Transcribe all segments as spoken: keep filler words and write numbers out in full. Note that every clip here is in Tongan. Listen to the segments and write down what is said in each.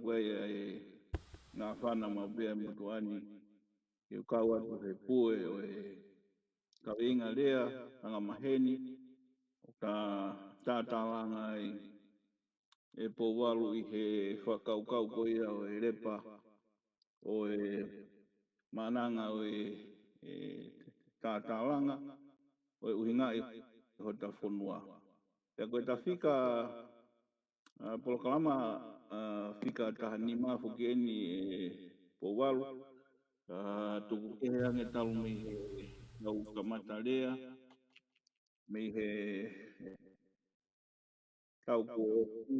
ko e ʻa e ngaahi fānau maʻu pē ʻa e motuʻa ni ke u kau atu he pue ʻo e kaveinga lea angamaheni ʻoku ta tātālanga ai ʻe Pouvalu ʻi he fakakaukau ko ia ʻo e lepa ʻo e maʻananga ʻo e, e tātālanga ʻo e ʻuhingaʻi hota fonua. Pea ko e ta fika, ʻa, polokalama, ʻa, fika taha nima foki eni ʻe Pouvalu, ʻa, tuku kehe ange talu mei he lau kamata lea, mei he, he tau kuo ʻosi,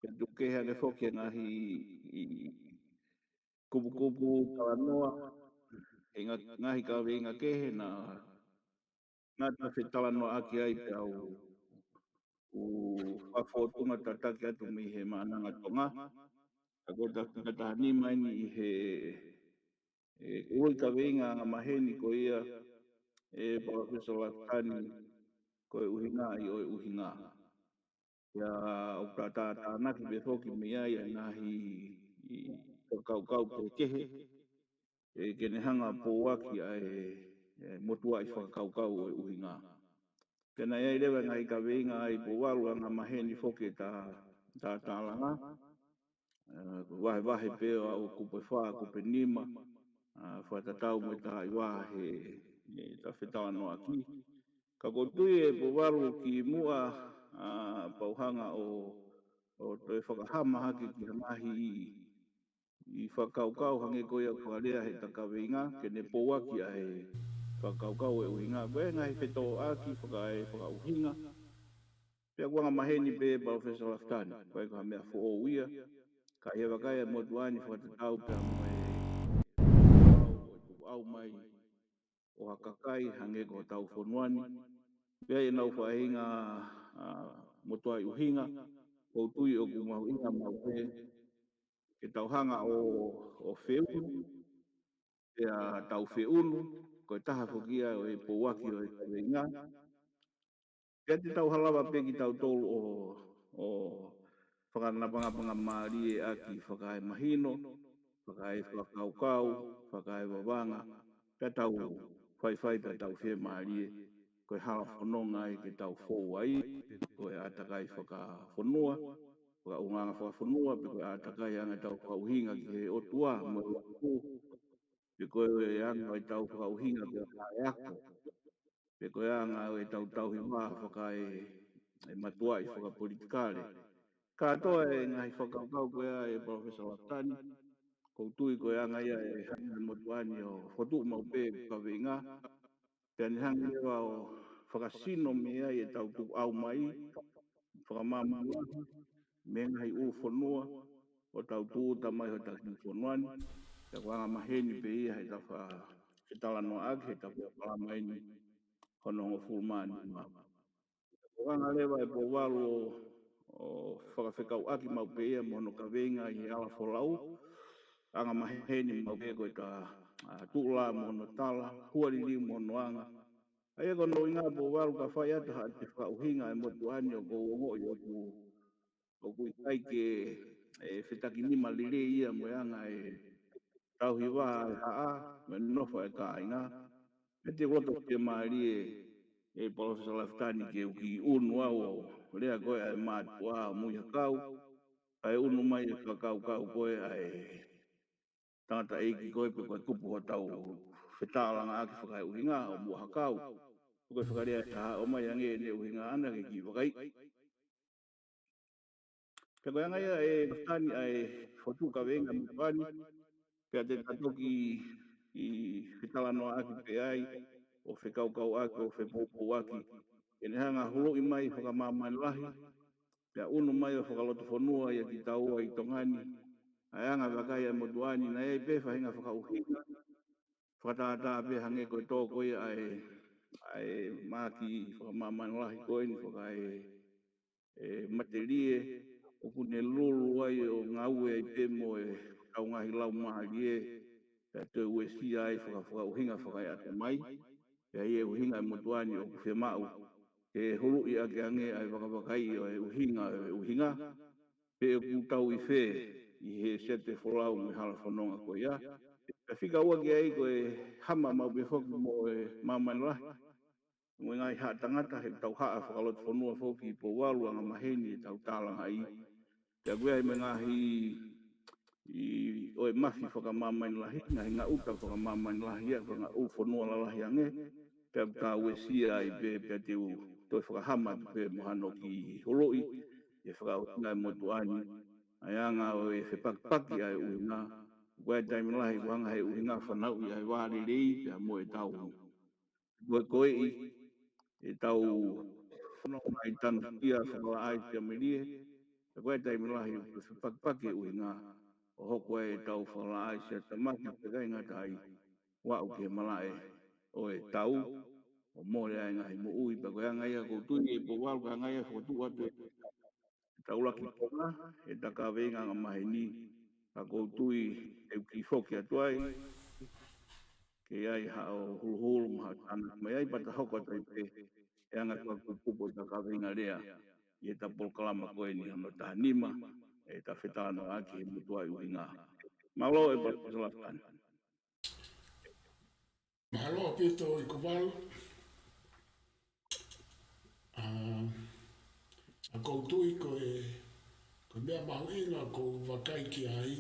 ʻe tuku kehe ange foki e ngaahi kupukupu talanoa, ʻi he ngaahi kaveinga kehe naʻa, naʻa ta fetalanoaʻaki ai pea u, u fakafōtunga tataki atu mei he maʻananga Tonga. Ka ko e ta fika taha nima eni ʻi he, e, ʻuluʻi kaveinga angamaheni ko ia ʻe Palōfesa Lafitani, ko e ʻuhingaʻi ʻo e ʻuhinga. Pea ʻoku ta tātānaki pē foki mei ai ʻa e ngaahi fakakaukau kehekehe, ʻe ke ne hanga ʻo pouaki ʻa e, e motuʻaʻi fakakaukau ʻo e ʻuhinga. Pea naʻe ʻi ai leva e ngaahi kaveinga ʻa Pouvalu angamaheni foki ʻe ta, ta tālanga, ʻa, vahevahe pē ʻo aʻu kupu ʻe fā, kupu ʻe nima, ʻa, fakatatau mo e taha ʻi vahe, ʻe ta fetalanoaʻaki. Ka ko u tui ʻe Pouvalu kimuʻa, ʻa, pea u hanga ʻo, ʻo toe fakahama hake ki ha ngaahi ʻi fakakaukau hangē ko ia ʻoku fakalea he ta kaveinga, ke ne pouaki ʻa e fakakaukau ʻo e ʻuhinga. Ko e ngaahi fetōʻaki fakae fakaʻuhinga. Pea ʻoku angamaheni pē Palōfesa Lafitani, ʻikai ko ha meʻa foʻou ia, ka ʻi he vakai ʻa e motuʻa ni fakatatau pea mo e, ʻo e tukuʻau mai ʻo ha kakai hangē ko hotau fonua ni. Pea ʻi heʻenau faʻahinga, ʻa, motuʻaʻi ʻuhinga, ko u tui ʻoku mahuʻinga maʻu pē ke tau hanga ʻo, ʻo feʻunu, pea tau feʻunu, ko e taha foki ia ʻo e pouaki ʻo e kaveinga. Pea te tau halava pē kitautolu ʻo, ʻo fakanapangapanga mālie ʻaki fakaemahino, fakaefakakaukau, fakaevavanga, pea tau faifai pea tau fiemālie, ko e hala fononga ia ke tau fou ai, pe ko e ʻātakai fakafonua, fakaʻulungaanga fakafonua, pe ko e ʻātakai anga ʻetau fakaʻuhinga ki he ʻOtua mo e Lotu, pe ko e anga ʻetau fakaʻuhinga ki he ako, pe ko e anga ʻetau tauhi vā fakae, e motuʻaʻi fakapolitikale. Kātoa e ngaahi fakakaukau ko ia ʻe Palōfesa Lafitani, ko u tui ko e anga ia ʻe hanga ʻe he motuʻa ni ʻo fotu maʻu pē kaveinga, pea ne hanga leva ʻo fakasino mei ai ʻetau tukuʻau mai, fakamāmani lahi, mei he ngaahi ʻū fonua, ʻo tau tūʻuta mai hota kiʻi fonua ni, pea ʻoku angamaheni pē ia he ta fa-, fetalanoaʻaki, he ta polokalama eni hono hongofulu mā nima. ʻOku hanga leva ʻe Pouvalu ʻo, ʻo fakafekauʻaki maʻu pē ia mo hono kaveinga ʻi he ala folau, angamaheni maʻu pē ko e ta, ʻa, tuʻulā mo hono tala, hualiliu mo hono anga. ʻA ia ko hono ʻuhinga Pouvalu ka fai atu haʻate fakaʻuhinga ʻa e motuʻa ni ʻoku ou ongoʻi ʻoku, ʻoku ʻikai ke, e, fetakinima lelei ia mo e anga e tauhi vā ʻa e haʻa, mo e nofo ʻa e kāinga. Pea te u loto fiemālie ʻe Palōfesa Lafitani ke u kiʻi ʻunu au ʻo lea ko ē ʻa e mātuʻa ʻo Muihakau, kae ʻunu mai e fakakaukau ko ē ʻa e tangataʻeiki ko ē pe ko e kupu hotau fetālangaʻaki fakaeʻuhinga ʻo Muʻa Hakau. Ko e fakalea ʻe taha ʻomai ange ʻene ʻuhinga ʻana ke kiʻi vakaiʻi. Pea ko e anga ia ʻe Lafitani ʻa e fotu kaveinga motuʻa ni, pea te ta toki ʻi fetalanoaʻaki pē ai, ʻo fekaukauʻaki, ʻo fepoupouaki. Ke ne hanga huluʻi mai fakamāmani lahi, pea ʻunu mai ʻo fakalotofonua ia kitaua ʻi Tonga ni, ʻa e anga vakai ʻa e motuʻa ni, naʻe ʻi ai pē faʻahinga fakaʻuhinga, fakatātā pē hangē ko e tō ko ia ʻa e, ʻa e mahaki fakamāmani lahi ko eni fakae, e, matelie, ʻoku ne lulu ai ʻo ngāue ai pē mo e kau ngaahi laumālie, pea toe uesia ai faka-, fakaʻuhinga fakaeʻatamai, pea ʻi he ʻuhinga ʻa e motuʻa ni ʻoku fiemaʻu ke huluʻi ʻaki ange ʻa e vakavakaiʻi ʻo e ʻuhinga, ʻo e ʻuhinga, pe ʻoku tau ʻi fē ʻi he siate folau mo e hala fononga ko ia. Pea fika ua ki ai ko e hama maʻu pē foki mo e māmani lahi, mo e ngaahi haʻa tangata, he tau haʻa fakalotofonua foki ʻi Pouvalu, anga maheni ʻetau tālangaʻi. Pea ko e ʻi ai mo e ngaahi ʻi ʻo e mafi fakamāmani lahi, ngaahi ngaʻuta fakamāmani lahi, ʻa e ngaahi fonua lalahi ange, pea ʻoku tau uesia ai pē, pea te u toe fakahama atu pē mo hano kiʻi huluʻi, ʻe fakaʻuhinga e motuʻa ni, ʻa e anga ʻo e fepakipaki ʻa e ʻuhinga, ko e taimi lahi, ʻoku hanga he ʻuhinga fanauʻi ʻa e vā lelei, pea mo ʻetau ko e ko e ʻi, ʻetau fononga ʻi tanu kia fakalaʻai kia melie, ʻa ko e taimi lahi ʻoku fepakipaki ʻuhinga, ʻo hoko ai ʻetau fakalaʻai sia tamaki pe kai ngata ai, ʻo aʻu ki he malaʻe ʻo e tau, ʻo mole ai ngaahi moʻui, pea ko e anga ia ʻoku ou tui ʻe Pouvalu, ko e anga ia ʻoku ou tuʻu atu e taulaki ponga, ʻe ta kaveinga anga maheni, ka ʻoku ou tui ʻe uki foki atu ai, ke ʻi ai haʻo huluhulu mo haʻo tānaki mai ai, pea ta hoko atu ai pē, ʻe anga ko ʻeku kupu ʻo ta kaveinga lea, ʻi he ta polokalama ko eni hono taha nima, ʻe ta fetalanoaʻaki he motuʻa ʻuhinga. Mālō ʻe Palōfesa Lafitani. Mālō ʻaupito ʻEiki Pouvalu. ʻA, ʻa ʻoku ou tui ko e, ko e meʻa mahuʻinga ʻoku ou vakai ki ai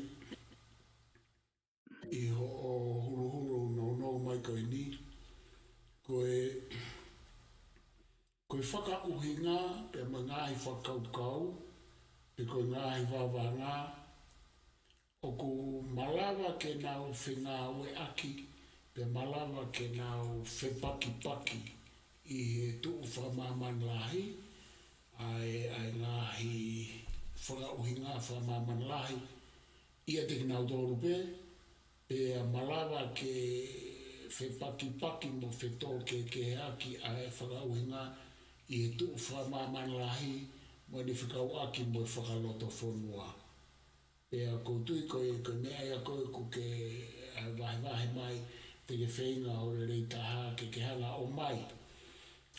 ʻi hoʻo huluhulu nounou mai ko eni, ko e, ko e fakaʻuhinga pea mo e ngaahi fakakaukau, pe ko e ngaahi vavanga, ʻoku malava ke nau fengāueʻaki, pea malava ke nau fepakipaki ʻi he tuʻu fakamāmani lahi, ʻa e, ʻa e ngaahi fakaʻuhinga fakamāmani lahi, ʻiate kinautolu pē, pea malava ke fepakipaki mo fetōkehekeheʻaki ʻa e fakaʻuhinga ʻi he tuʻu fakamāmani lahi, mo ʻene fekauʻaki mo e fakalotofonua. Pea ʻoku ou tui ko e, ko e meʻa ia ko ē ʻoku ke, ʻa, vahevahe mai, te ke feinga ʻo lelei taha ke ke hanga ʻo ʻomai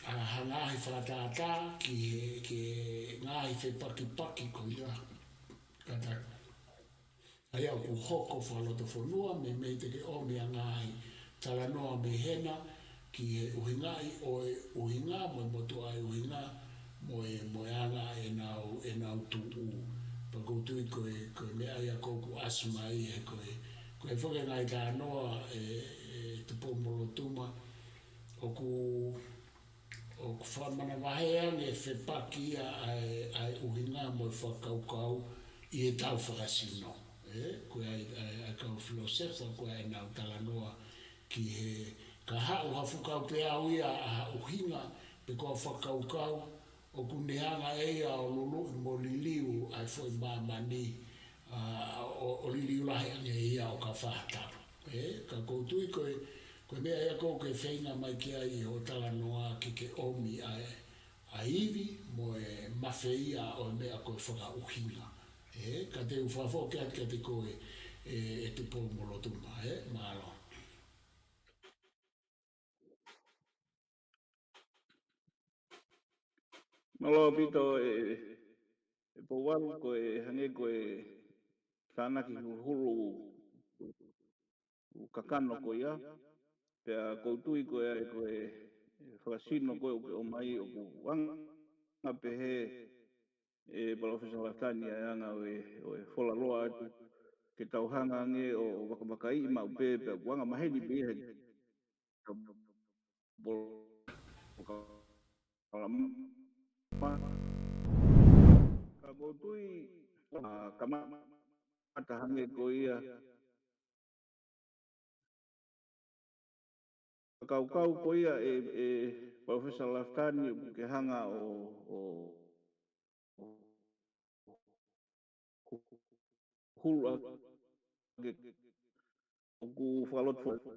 ʻa e ngaahi fakatātā ki he, ki he ngaahi fepakipaki ko ia. Kātaki. ʻA ia ʻoku hoko fakalotofonua, meimei te ke ʻomi ʻa e ngaahi talanoa mei hena, ki he ʻuhingaʻi ʻo e ʻuhinga, mo e motuʻa ʻuhinga, mo e, mo e anga ʻenau, ʻenau tuʻu. Pea ʻoku ou tui ko e, ko e meʻa ia ʻoku ʻasi mai, he ko e, ko e foki ngaahi talanoa ʻe, ʻe Tupou-mo-Lotuma, ʻoku, ʻoku fakamanavahē ange fepaki ia ʻa e, ʻa e ʻuhinga mo e fakakaukau ʻi he tau fakasino. ʻE, ko e ʻa e, ʻa e, ʻa e kau filōsefa, ko e ʻenau talanoa ki he ka haʻu ha fuʻu kau peau ia ʻa ha ʻuhinga, pe ko ha fakakaukau, ʻoku ne hanga ʻe ia ʻo luluʻi mo liliu ʻa e foʻi māmani, ʻa, ʻo, ʻo liliu lahi ange ia ʻo ka fātalo. ʻE, ka ʻoku ou tui ko e, ko e meʻa ia ʻoku ke feinga mai ki ai ʻi hoʻo talanoa ke ke ʻomi ʻa e, ʻa e ivi mo e mafeia ʻo e meʻa ko e fakaʻuhinga. ʻE, ka te u fakafoki atu kiate koe, ʻe, ʻe Tupou-mo-Lotuma, ʻe, mālō. Mālō ʻaupito ʻe, ʻe Pouvalu, ko e hangē ko e tānaki huluhulu ʻoku kakano ko ia, pea ʻoku ou tui ko e, ko e, ʻe fakasino ko ē ʻoku ke ʻomai ʻoku anga pehē ʻe Palōfesa Lafitani ʻa e anga ʻo e, ʻo e fola loa atu, ke tau hanga ange ʻo, ʻo vakavakaiʻi maʻu pē, pea ʻoku anga maheni pē ia he, ka ʻoku ou tui, ʻa, kamata hangē ko ia, kaukau ko ia ʻe, ʻe Palōfesa Lafitani ʻoku ke hanga ʻo, ʻo, ʻo hulu ʻa ke ʻoku fakaloto foki,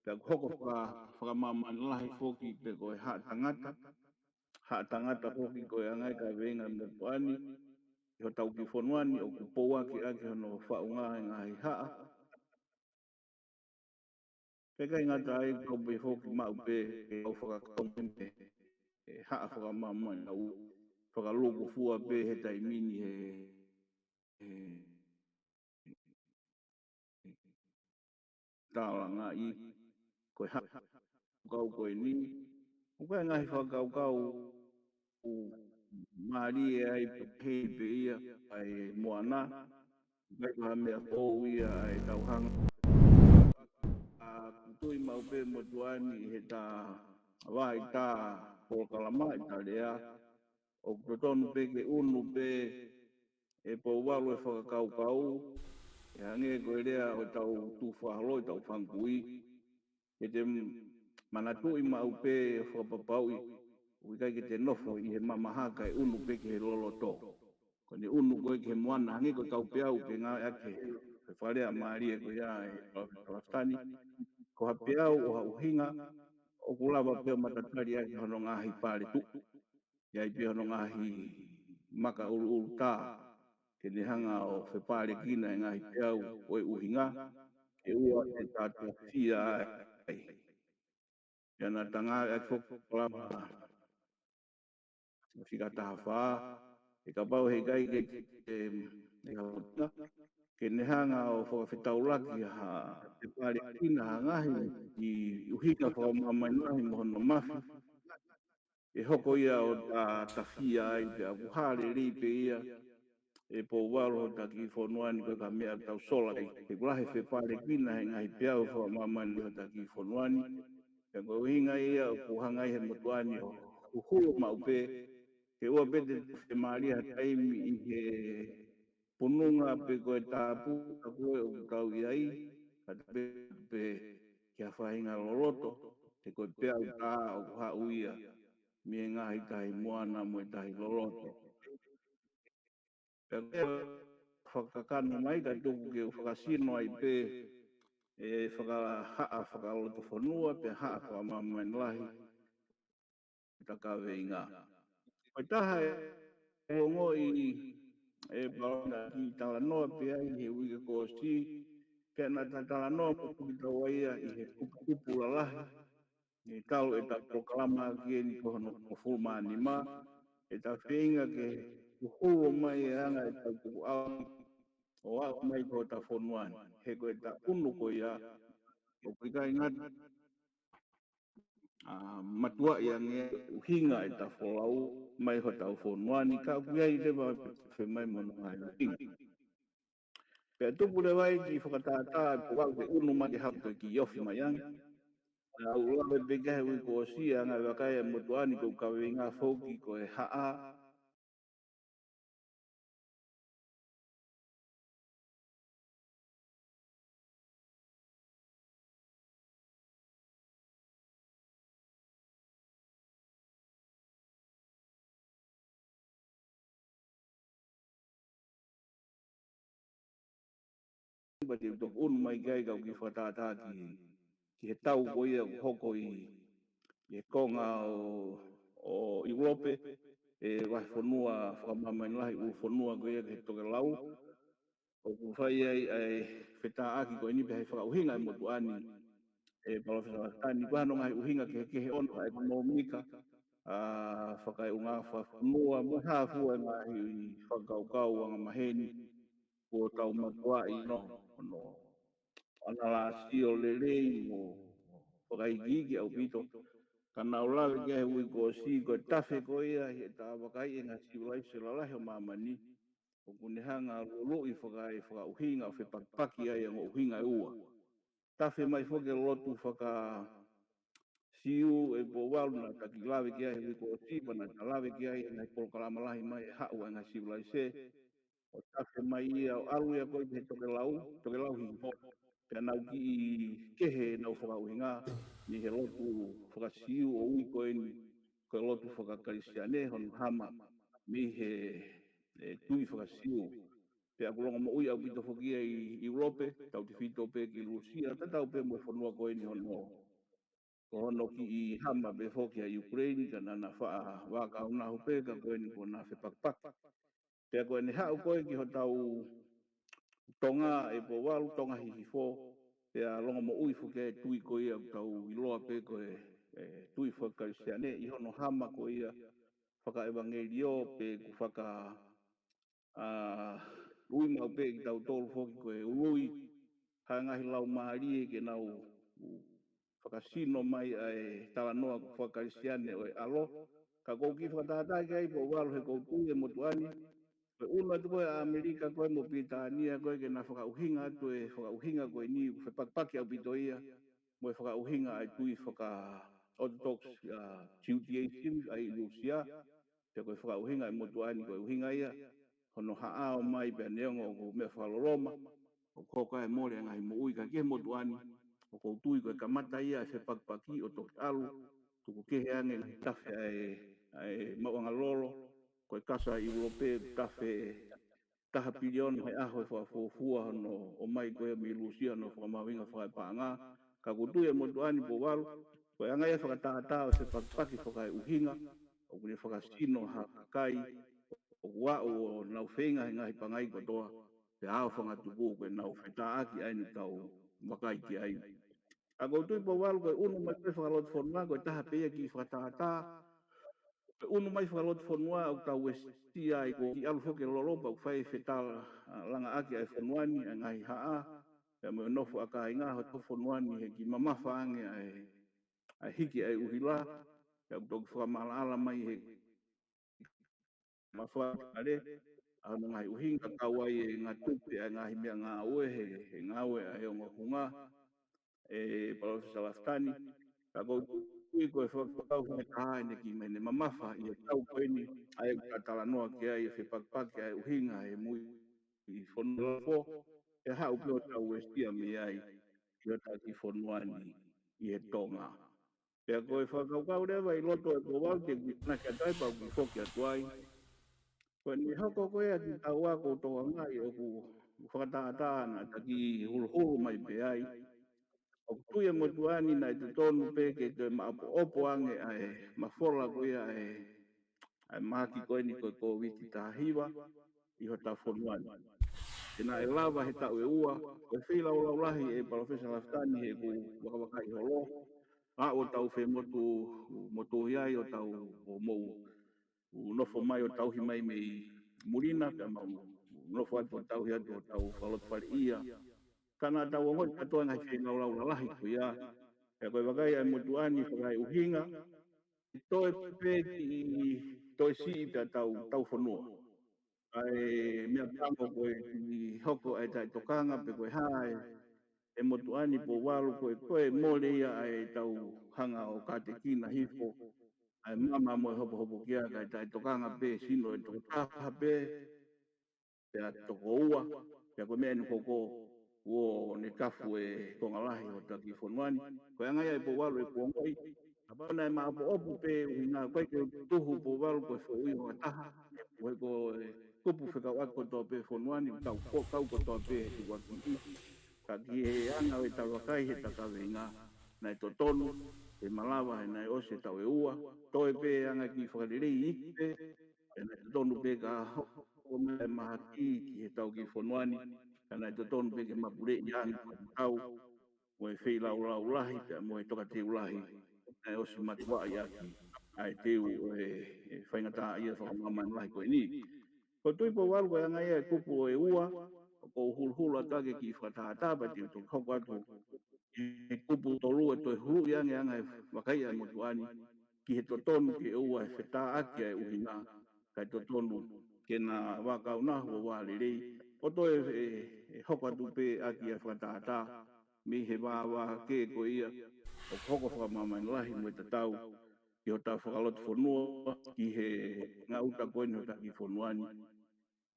pea ʻoku hoko faka-, fakamāmani lahi foki pe ko e haʻa tangata, haʻa tangata foki ko e anga e kaveinga motuʻa ni, ʻi hotau kiʻi fonua ni ʻoku pouaki ʻaki hono faʻunga e ngaahi haʻa. Pea ʻikai ngata ai, kau pē foki maʻu pē ke kau fakakau mai mei haʻa fakamāmani ʻa ʻUa, fakalūkufua pē he taimi ni he, he tālangaʻi, ko e haʻa fakakaukau ko eni, ʻoku ʻi ai e ngaahi fakakaukau ʻoku mālie ai pē, pē ia ʻa e moana, ʻikai ko ha meʻa foʻou ia ʻa e tauhanga. ʻA, ʻoku tui maʻu pē motuʻa ni he tā vai tā polokalama ʻi tā lea, ʻoku totonu pē ke ʻunu pē ʻe Pouvalu e fakakaukau, ʻe hangē ko e lea ʻo ʻetau tuʻu fakaholo, ʻetau fanga kui, ke te manatuʻi maʻu pē ʻo fakapapauʻi, ʻoku ʻikai ke te nofo ʻi he mamaha kae ʻunu pē ki he loloto. Ko ʻene ʻunu ko ē ki he moana, hangē ko e kau peau ke ngāueʻaki he faleʻi mālie ko ia ʻe Palōfesa Lafitani. Ko ha peau ʻo ha ʻuhinga, ʻoku lava pē ʻo matatali ʻaki hono ngaahi pale tuʻu. ʻI ai pē hono ngaahi maka ʻuluʻulu tā, ke ne hanga ʻo fepālekina e ngaahi peau ʻo e ʻuhinga, ke ʻoua ʻe tātāfia ai. Pea naʻa ta ngāueʻaki foki polokalama fika taha fā, ʻe kapau he ʻikai ke, ke, ke, ke ne hanga ʻo fakafetaulaki ha, fepālekina ha ngaahi ʻuhinga fakamāmani lahi mo hono mafi, ʻe hoko ia ʻo tātāfia ai pea ʻoku hā lelei pē ia ʻe Pouvalu hota kiʻi fonua ni ko e ka meʻa tau sola ai. He ʻoku lahi e fepālekina he ngaahi peau fakamāmani hota kiʻi fonua ni. Pea ko e ʻuhinga ia ʻoku hanga ai he motuʻa ni ʻo huhulu maʻu pē, ke ʻoua pē te fiemālie ha taimi ʻi he pununga pe ko e tāpuaki ko ē ʻoku tau ʻi ai, ka ta pē, pē ki ha faʻahinga loloto, he ko e peau tā ʻoku haʻu ia mei he ngaahi tahi moana mo e tahi loloto. Pea ko e fakakakano mai ka tuku ke u fakasino ai pē e fakahaʻa fakalotofonua, pea haʻa fakamāmani lahi, ta kaveinga. Ko e taha e ongoʻi ʻe Palōfesa ki talanoa pē ai he uike kuo ʻosi, pea naʻa ta talanoa mo kukitaua ia ʻi he kupukupu lalahi, ʻi he talu ʻeta polokalama ki eni ko hono hongofulu mā nima, ʻeta feinga ke huhulu mai e anga ʻetau tukuʻau ʻo aʻu mai ki hota fonua ni. He ko ʻeta ʻunu ko ia, ʻoku ʻikai ngata ʻa, matuaʻi ange ʻuhinga ʻeta folau mai hotau fonua ni, ka ʻoku ʻi ai leva ʻeta tafe mai mo hono ngaahi ʻuhinga. Pea tupu leva ai kiʻi fakatātā ʻe Pouvalu ke ʻunu mai ke haʻu ke kiʻi ofi mai ange. Naʻa ku lave pē ki ai he uike kuo ʻosi, anga e vakai ʻa e motuʻa ni ko e kaveinga foki ko e haʻa. Pea te u toki ʻunu mai ki ai kau kiʻi fakatātā ki, ki he tau ko ia ʻoku hoko ʻi, ʻi he konga ʻo, ʻo ʻIulope, ʻe vahefonua fakamāmani lahi ʻulufonua ko ia ki he tokelau. ʻOku fai ai ʻa e fetāʻaki ko eni pea ʻi he fakaʻuhinga ʻa e motuʻa ni ʻe Palōfesa Lafitani, ko hono ngaahi ʻuhinga kehekehe ʻoku ʻi ai, ʻekonōmika, ʻa, fakaeʻunga fakafonua, mo e hā fua e ngaahi fakakaukau angamaheni kuo tau matuaʻi ʻi hono, hono ʻanalāsio lelei mo fakaikiiki ʻaupito. Ka naʻa ku lave ki ai he uike kuo ʻosi, ko e tafe ko ia ʻi heʻeta vakai e ngaahi sivilaise lalahi ʻo māmani, ʻoku ne hanga ʻo luluʻi fakae fakaʻuhinga ʻo fepakipaki ai e ongo ʻuhinga ʻe ua. Tafe mai foki e lotu faka-Siu ʻe Pouvalu naʻa ta kiʻi lave ki ai he uike kuo ʻosi, pea naʻa ta lave ki ai he ngaahi polokalama lahi mai ʻe haʻu ai e ngaahi sivilaise. ʻO tafe mai ia ʻo ʻalu ia ko ē ki he tokelau, tokelau Hihifo. Pea nau kiʻi kehe ʻenau fakaʻuhinga mei he lotu faka-Siu ʻo ui ko eni ko e lotu faka-Kalisitiane, hono hama mei he, e, tui faka-Siu. Pea ʻoku longomoʻui ʻaupito foki ia ʻi, ʻi ʻIulope, tautefito pē ki Lūsia, tatau pē mo e fonua ko eni hono, ko hono kiʻi hama pē foki ʻa ʻIukuleini, ka naʻa na faʻa vākaunahu pē, ka ko eni kuo na fepakipaki. Pea ko ʻene haʻu ko ē ki hotau Tonga ʻe Pouvalu, Tonga Hihifo, pea longomoʻui foki e tui ko ia ʻoku tau ʻiloa pē ko e e tui faka-Kalisitiane ʻi hono hama ko ia fakaʻevangeliō pe ʻoku faka ʻa ului maʻu pē kitautolu foki ko e ului ha ngaahi laumālie ke nau fakasino mai ʻa e talanoa faka-Kalisitiane ʻo e ʻAlo. Ka ʻoku ou kiʻi fakatātā ki ai Pouvalu he ʻoku ou tui e motuʻa ni, ko e ʻunu atu ko ē ʻa ʻAmelika ko ē mo Pilitānia ko ē ke na fakaʻuhinga atu e fakaʻuhinga ko eni ʻoku fepakipaki ʻaupito ia mo e fakaʻuhinga ʻa e tui faka-Orthodox, ʻa Judaism ʻa ʻi Lūsia, pea ko e fakaʻuhinga e motuʻa ni ko e ʻuhinga ia hono haʻao mai pea neongo ʻoku meʻa fakaloloma, ʻoku hoko ai e mole ʻa e ngaahi moʻui ka ki he motuʻa ni, ʻoku ou tui ko e kamata ia e fepakipaki ʻo toki ʻalu, tuku kehe ange ngaahi tafe ʻa e, ʻa e maʻuʻanga lolo, ko e kasa ʻi ʻIulope, tafe taha piliona he ʻaho e fakafuofua hono ʻomai ko ē mei Lūsia hono fakamahuʻinga fakaepaʻanga, ka ʻoku ou tui e motuʻa ni Pouvalu, ko e anga ia e fakatātā ʻo e fepakipaki fakaeʻuhinga, ʻoku ne fakasino ha kakai, ʻoku aʻu ʻo nau feinga he ngaahi pangai kotoa, pea aofangatuku ko ʻenau fetāʻaki ʻa eni ʻoku tau vakai ki ai. ʻA ʻoku ou tui Pouvalu ko e ʻunu mai ko ē fakalotofonua, ko e taha pē ia kiʻi fakatātā, ko e ʻunu mai fakalotofonua ʻoku tau uesia ai ko e kiʻi ʻalu foki e lolo pea ʻoku fai e fetalangaʻaki ʻa e fonua ni, ʻa e ngaahi haʻa, pea mo e nofo ʻa kāinga hotau fonua ni he kiʻi mamafa ange ʻa e, ʻa e hiki ʻa e ʻuhila, pea ʻoku toki fakamaʻalaʻala mai he mafale, ʻa hono ngaahi ʻuhinga kau ai e ngaahi tupe ʻa e ngaahi meʻangāue he, he ngāue ʻa e ongo hunga, e Palōfesa Lafitani, ka ʻoku ou tui ko e fakakaukau fakatātā ʻene kiʻi mene mamafa ʻi he tau ko eni, ʻa ia ʻoku ta talanoa ki ai e fepakipaki ʻa e ʻuhinga he mui ʻi fonua fo, ʻe haʻu pē ʻo tau uesia mei ai, ʻi hotau kiʻi fonua ni ʻi he Tonga. Pea ko e fakakaukau leva ʻi loto e Pouvalu te u kiʻi tānaki atu ai pea u kiʻi foki atu ai. Ko ʻene hoko ko ē ʻa e kiʻi tau ako ʻo tokangaʻi ʻoku fakatātā naʻa ta kiʻi huluhulu mai pē ai. ʻOku tui e motuʻa ni naʻe totonu pē ke toe maʻopoʻopo ange ʻa e mafola ko ia ʻa e, ʻa e mahaki ko eni ko e Kōviti taha hiva ʻi hotau fonua ni. He naʻe lava he taʻu ʻe ua, ko e feilaulau lahi e Palōfesa Lafitani he ʻoku vakavakai holo, ʻa ʻo tau femotu, motuhi ai ʻo tau ʻo mou, ʻo nofo mai ʻo tauhi mai mei muli na, pea mau nofo atu ʻo tauhi atu ʻo tau fakalotofaleʻia. Ka naʻa tau ongoʻi kātoa e ngaahi feilaulau lalahi ko ia, pea ko e vakai ʻa e motuʻa ni fakaeʻuhinga, ʻi toe pē kiʻi toe siʻi pea tau, tau fonua. ʻA e meʻapango ko e kiʻi hoko ʻa e taʻetokanga pe ko e hā e, e motuʻa ni Pouvalu ko e, ko e mole ia ʻa e tau hanga ʻo kātekina hifo, ʻa e mama mo e hopohopokia kae taʻetokanga pē sino e tokotaha pē, pea toko ua, pea ko e meʻa eni ko ē kuo ne kafu e konga lahi hotau kiʻi fonua ni. Ko e anga ia e Pouvalu ʻeku ongoʻi, kapau naʻe maʻopoʻopo pē ʻuhinga ko e ke tuhu Pouvalu ko e foʻui ʻo e taha, ko e ko e kupu fekauʻaki kotoa pē fonua ni, kau, ko, kau kotoa pē he tukuakiʻi. Ka ki he anga ʻo e tau vakai he ta kaveinga, naʻe totonu, he malava, he naʻe ʻosi e taʻu ʻe ua, toe pē anga kiʻi fakalelei iiki pē, pea naʻe totonu pē ka hoko mai e mahaki ki he tau kiʻi fonua ni, ka naʻe totonu pē ke mapuleʻi ange ʻa e tau, mo e feilaulau lahi, pea mo e tokateu lahi, naʻe ʻosi matuaʻi ʻaki ʻa e teu ʻo e, e faingataʻaʻia fakamāmani lahi ko eni. ʻOku ou tui Pouvalu ko e anga ia e kupu ʻe ua, ʻoku ou huluhulu atu ʻaki e kiʻi fakatātā pea te u toki hoko atu ʻi he kupu tolu ʻe toe huluʻi ange anga e vakai ʻa e motuʻa ni, ki he totonu ke ʻoua ʻe fetāʻaki ʻa e ʻuhinga, kae totonu ke na vakauna ʻo vā lelei, ʻo toe e, e, e hoko atu pē ʻaki ʻa e fakatātā, mei he vāvākē ko ia, ʻoku hoko fakamāmani lahi mo e tatau, ki hotau fakalotofonua, ki he ngaahi ʻuta ko eni hotau kiʻi fonua ni,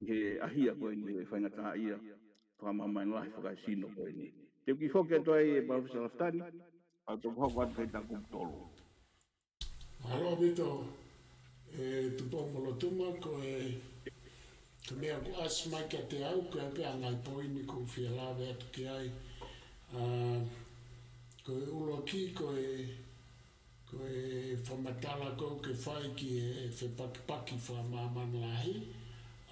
he ʻahia ko eni e faingataʻaʻia fakamāmani lahi fakaesino ko eni. Te u kiʻi foki atu ai e Palōfesa Lafitani, ʻa toki hoko atu ki he ta kupu tolu. Mālō ʻaupito, e Tupoumolotuma, ko e, ko e meʻa ʻoku ʻasi mai kiate au, ko e pē ʻa e ngaahi poini ʻoku ou fie lave atu ki ai. ʻA, ko e ʻuluaki, ko e, ko e fakamatala ʻoku ke fai ki he fepakipaki fakamāmani lahi,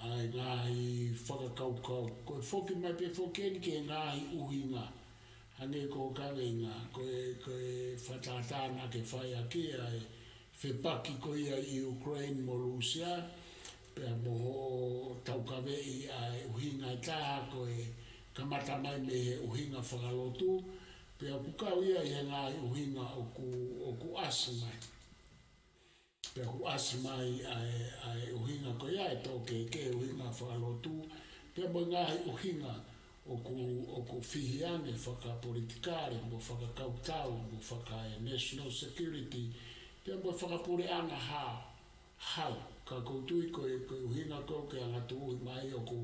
ʻa e ngaahi fakakaukau. Ko e foki mai pē foki eni ki he ngaahi ʻuhinga. Hangē ko e kaveinga, ko e, ko e fakatātā naʻa ke fai ʻaki ʻa e fepaki ko ia ʻi Ukraine mo Lūsia, pea mo hoʻo taukaveʻi ʻa e ʻuhinga ʻe taha ko e kamata mai mei he ʻuhinga fakalotu, pea ʻoku kau ia ʻi he ngaahi ʻuhinga ʻoku, ʻoku ʻasi mai. Pea ʻoku ʻasi mai ʻa e, ʻa e ʻuhinga ko ia ʻe tō kehekehe ʻuhinga fakalotu, pea mo e ngaahi ʻuhinga ʻoku, ʻoku fihi ange fakapolitikale, mo fakakautau, mo faka-national security, pea mo fakapuleʻanga hao, hau. Ka ʻoku ou tui ko e, ko e ʻuhinga ko ē ke angatuʻu mai ʻoku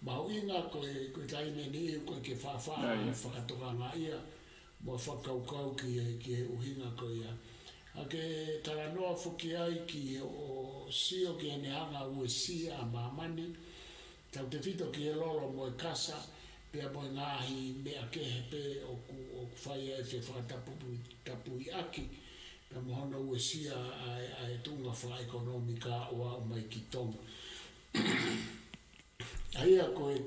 mahuʻinga ko e, ko e taimi ni ʻoku ʻikai ke faʻa faʻa fakatokangaʻi ia, mo fakakaukau ki he, ki he ʻuhinga ko ia. ʻA ke talanoa foki ai ki hoʻo sio ki heʻene hanga ʻo uesia ʻa māmani, tautefito ki he lolo mo e kasa, pea mo e ngaahi meʻa kehe pē ʻoku, ʻoku fai ai e fefakatapu-, tapuiʻaki, pea mo hono uesia ʻa e, ʻa e tuʻunga fakaʻekonōmika ʻo aʻu mai ki Tonga. ʻA ia ko e,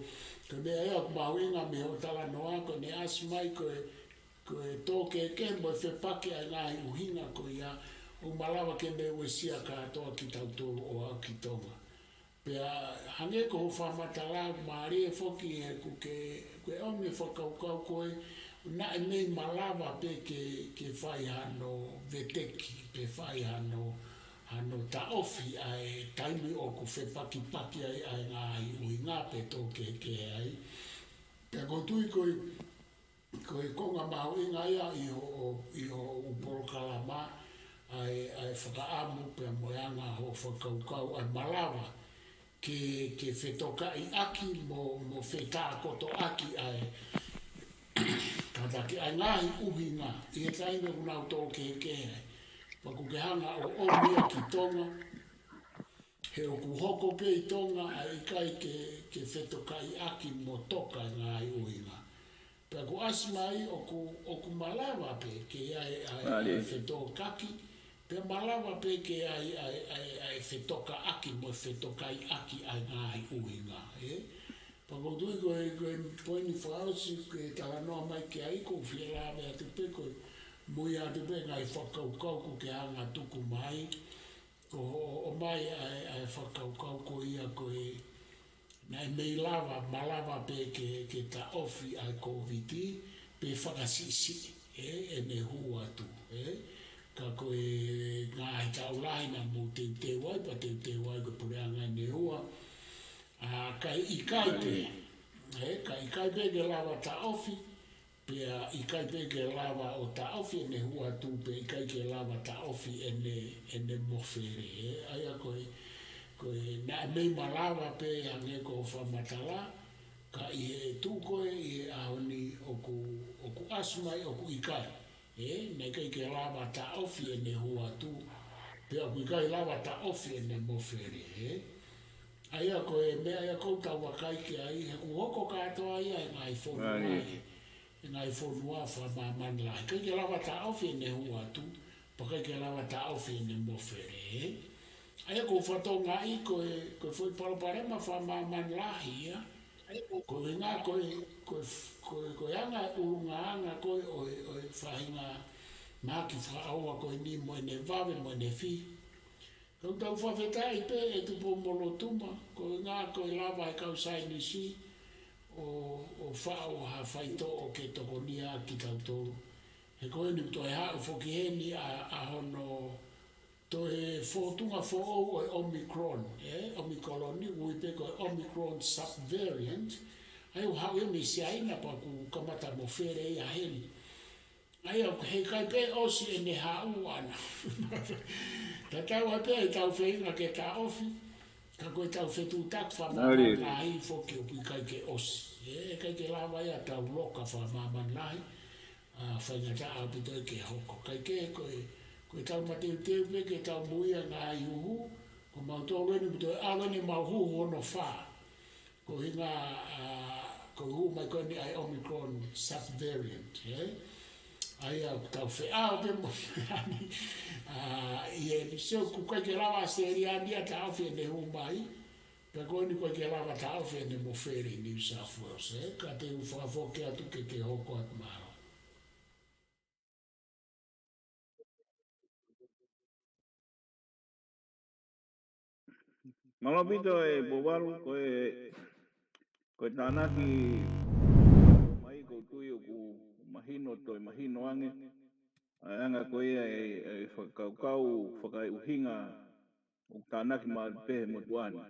ko e meʻa ia ʻoku mahuʻinga mei hoʻo talanoa, ko ʻene ʻasi mai ko e, ko e tō kehekehe mo e fepaki ʻa e ngaahi ʻuhinga ko ia, ʻoku malava ke ne uesia kātoa kitautolu ʻo aʻu ki Tonga. Pea hangē ko hoʻo fakamatala, mālie foki he ʻoku ke, ʻoku ke ʻomi e fakakaukau ko ē, naʻe mei malava pē ke, ke fai hano veteki, pe fai hano, hano taʻofi ʻa e taimi ʻoku fepakipaki ai ʻa e ngaahi ʻuhinga pe tō kehekehe ai. Pea ʻoku ou tui ko e, ko e konga mahuʻinga ia ʻi hoʻo, ʻi hoʻo polokalama, ʻa e, ʻa e fakaʻamu pea mo e anga hoʻo fakakaukau ʻa e malava ke, ke fetokaʻiʻaki mo, mo fetākotoʻaki ʻa e kātaki ʻa e ngaahi ʻuhinga ʻi he taimi ʻoku nau tō kehekehe ai. Pea ʻoku ke hanga ʻo ʻomi ia ki Tonga, he ʻoku hoko pē ʻi Tonga ʻa e ʻikai ke, ke fetokaʻiʻaki mo toka e ngaahi ʻuhinga. Pea ʻoku ʻasi mai ʻoku, ʻoku malava pē ke ʻi ai ʻa e, ʻa e fetokaki, pea malava pē ke ʻi ai ʻa e, ʻa e, ʻa e fetokaʻaki mo e fetokaʻiʻaki ʻa e ngaahi ʻuhinga, ē? Pea ʻoku ou tui ko e, ko e poini fakaʻosi ke talanoa mai ki ai, ʻoku ou fie lave atu pē ko e, mui atu pē ngaahi fakakaukau ʻoku ke hanga tuku mai, ko hoʻo ʻomai ʻa e, ʻa e fakakaukau ko ia ko e, naʻe mei lava, malava pē ke, ke taʻofi ʻa e Kōviti, pe fakasiʻisiʻi, ē, ʻene hū atu, ē. Ka ko e ngaahi taʻu lahi naʻa mou teuteu ai, pea teuteu ai ko e puleʻanga ʻi he ua. ʻA, ka ʻikai pē, ē, ka ʻikai pē ke lava taʻofi, pea ʻikai pē ke lava ʻo taʻofi ʻene hū atu, pe ʻikai ke lava taʻofi ʻene, ʻene mofele, ē. ʻA ia ko e, ko e naʻe mei malava pē hangē ko hoʻo fakamatala, ka ʻi he tuʻu ko ē ʻi he ʻaho ni ʻoku, ʻoku ʻasi mai ʻoku ʻikai, ē, naʻe ʻikai ke lava taʻofi ʻene hū atu, pea ʻoku ʻikai lava taʻofi ʻene mofele, ē. ʻA ia ko e meʻa ia ʻoku tau vakai ki ai, he ʻoku hoko kātoa ia he ngaahi fonua, ē, he ngaahi fonua fakamāmani lahi. ʻIkai ke lava taʻofi ʻene hū atu, pea ʻikai ke lava taʻofi ʻene mofele, ē. ʻA ia ʻoku ou fakatokangaʻi ko e, ko e foʻi palopalema fakamāmani lahi ia, ko e ʻuhinga ko e, ko e, ko e, ko e anga e ʻulungaanga ko ē ʻo e, ʻo e faʻahinga mahaki fakaʻauha ko eni mo ʻene vave mo ʻene fī. Ka ʻoku tau fakafetaʻi pē ʻe Tupou-mo-Lotuma, ko e ʻuhinga ko e lava e kau saienisi ʻo, ʻo faʻu ha faitoʻo ke tokonia kitautolu. He ko eni toe haʻu foki heni ʻa, ʻa hono toe fōtunga foʻou ʻo e Omicron, ē, Omicron ni, ui pē ko e Omicron subvariant, ʻa ia ʻoku haʻu ia mei Siaina pea ʻoku kamata mofele ia heni. ʻA ia, he ʻikai pē ʻosi ʻene haʻu ʻana. Tatau ai pē ʻetau feinga ke taʻofi, ka ko ʻetau fetuʻutaki fakamāmani lahi foki ʻoku ʻikai ke ʻosi. Ē, ʻikai ke lava ia ʻetau loka fakamāmani lahi, ʻa, faingataʻa ʻaupito ia ke hoko. Kae kehe ko e, ko ʻetau mateuteu pē ke tau muia ngaahi huhu, ko mautolu eni mo toe ʻalu eni mau huhu hono fā. Ko e ʻuhinga, ʻa, ko e hū mai ko eni ʻa e Omicron subvariant, ē? ʻA ia ʻoku tau feʻao pē mo eni, ʻa, ʻi he ni sio ʻoku ʻikai ke lava ʻAositelēlia ni ʻo taʻofi ʻene hū mai, pea ko eni ʻoku ʻikai ke lava taʻofi ʻene mofele ʻi New South Wales, ē? Ka te u fakafoki atu ke ke hoko atu, mālō. Mālō ʻaupito e Pouvalu, ko e, ko e tānaki mai ʻoku ou tui ʻoku mahino, toe mahino ange ʻa e anga ko ia e, e fakakaukau fakaeʻuhinga ʻoku tānaki mai pē he motuʻa ni.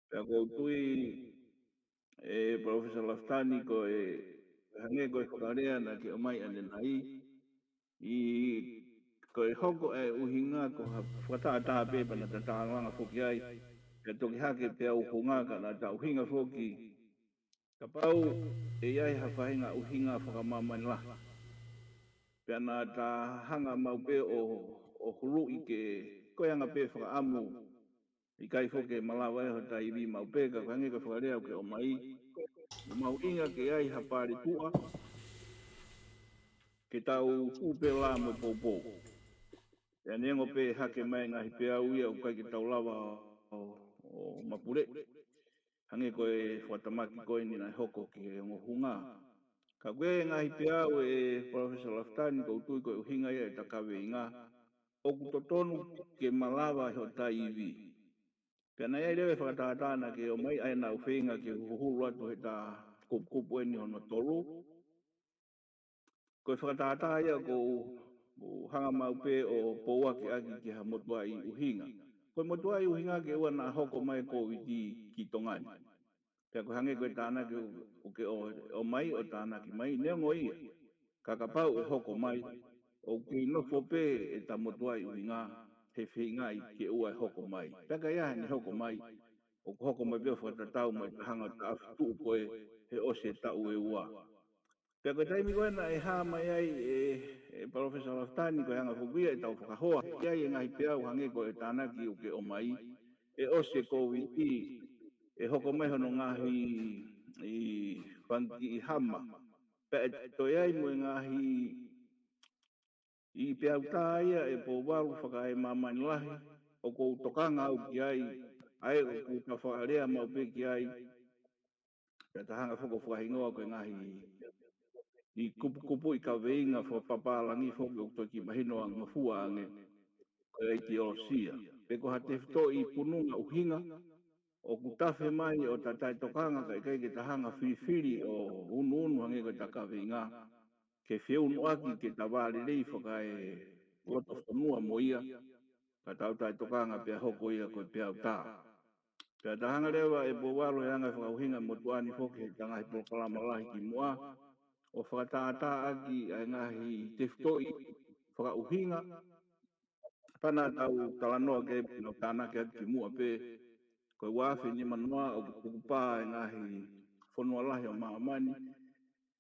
Pea ʻoku ou tui e Professor Lafitani ko e hangē ko e fakalea naʻa ke ʻomai ʻanenai, ʻi, ko e hoko e ʻuhinga ko ha fakatātā pē pea naʻa ta tālanga foki ai, pea toki hake pea ʻuhinga ka naʻa ta ʻuhinga foki kapau ʻe ʻi ai ha faʻahinga ʻuhinga fakamāmani lahi. Pea naʻa ta hanga maʻu pē ʻo, ʻo huluʻi ke, ko e anga pē fakaʻamu, ʻikai foki ke malava ʻe hota ivi maʻu pē, ka ko e hangē ko e fakalea ʻoku ke ʻomai, ʻoku mahuʻinga ke ʻi ai ha pale tuʻa, ke tau tuʻu pē lā mo e poupou. Pea neongo pē hake mai ngaahi peau ia ʻoku ʻikai ke tau lava ʻo, ʻo mapuleʻi. Hangē ko e fakatamaki ko eni naʻe hoko ki he ongo hunga. Ka ko e ngaahi peau e Professor Lafitani ʻoku ou tui ko e ʻuhinga ia ʻeta kaveinga, ʻoku totonu ke malava ʻe hota ivi. Pea naʻe ʻi ai leva e fakatātā naʻa ke ʻomai ʻa ʻena ʻuhinga ke huhulu atu heʻeta kupukupu eni hono tolu. Ko e fakatātā ia ʻoku ou, ou hanga maʻu pē ʻo pouaki ʻaki ki ha motuʻaʻi ʻuhinga. Ko e motuʻaʻi ʻuhinga ke ʻoua naʻa hoko mai e Kōviti ki Tonga ni. Pea ko e hangē ko e tānaki ʻoku, ʻoku ke ʻo, ʻomai ʻo tānaki mai, neongo ia. Ka kapau ʻe hoko mai, ʻoku kei nofo pē ʻeta motuʻaʻi ʻuhinga he feingaʻi ke ʻoua ʻe hoko mai. Pea ka ʻi ai haʻane hoko mai, ʻoku hoko mai pē ʻo fakatatau mo ʻeta hanga ʻo taʻofi tuʻu ko ē he ʻosi e taʻu ʻe ua. Pea ko e taimi ko ē naʻe hā mai ai e, e Professor Lafitani, ko e anga foki ia ʻetau fakahoa, ʻi ai e ngaahi peau hangē ko e tānaki ʻoku ke ʻomai, ʻe ʻosi e Kōviti, ʻe hoko mai hono ngaahi ʻi fanga kiʻi hama. Pea ʻe toe ʻi ai mo e ngaahi ʻi peau tā ia e Pouvalu fakaemāmani lahi, ʻoku ou tokanga au ki ai, ʻa ē ʻoku ta fakalea maʻu pē ki ai, pea ta hanga foki ʻo fakahingoa ko e ngaahi ʻi kupukupuʻi kaveinga fakapapālangi foki ʻoku toki mahino ʻa ngofua ange, ko e ʻaitiolosia. Pe ko ha tefitoʻi pununga ʻuhinga, ʻoku tafe mai ʻo ta taʻetokanga ka ʻikai ke ta hanga filifili ʻo unuunu hangē ko ʻeta kaveinga, ke feʻunuʻaki ke ta vālelei fakaelotofonua mo ia, ka tau taʻetokanga pea hoko ia ko e peau tā. Pea ta hanga leva e Pouvalu he anga e fakaʻuhinga motuʻa ni foki heʻeta ngaahi polokalama lahi ki muʻa, ʻo fakatātā ʻaki ʻa e ngaahi tefitoʻi fakaʻuhinga, pea naʻa tau talanoa ki ai, pea naʻa tau tānaki atu ki muʻa pē, ko e ua afe nima noa ʻoku tukupā e ngaahi fonua lahi ʻo māmani,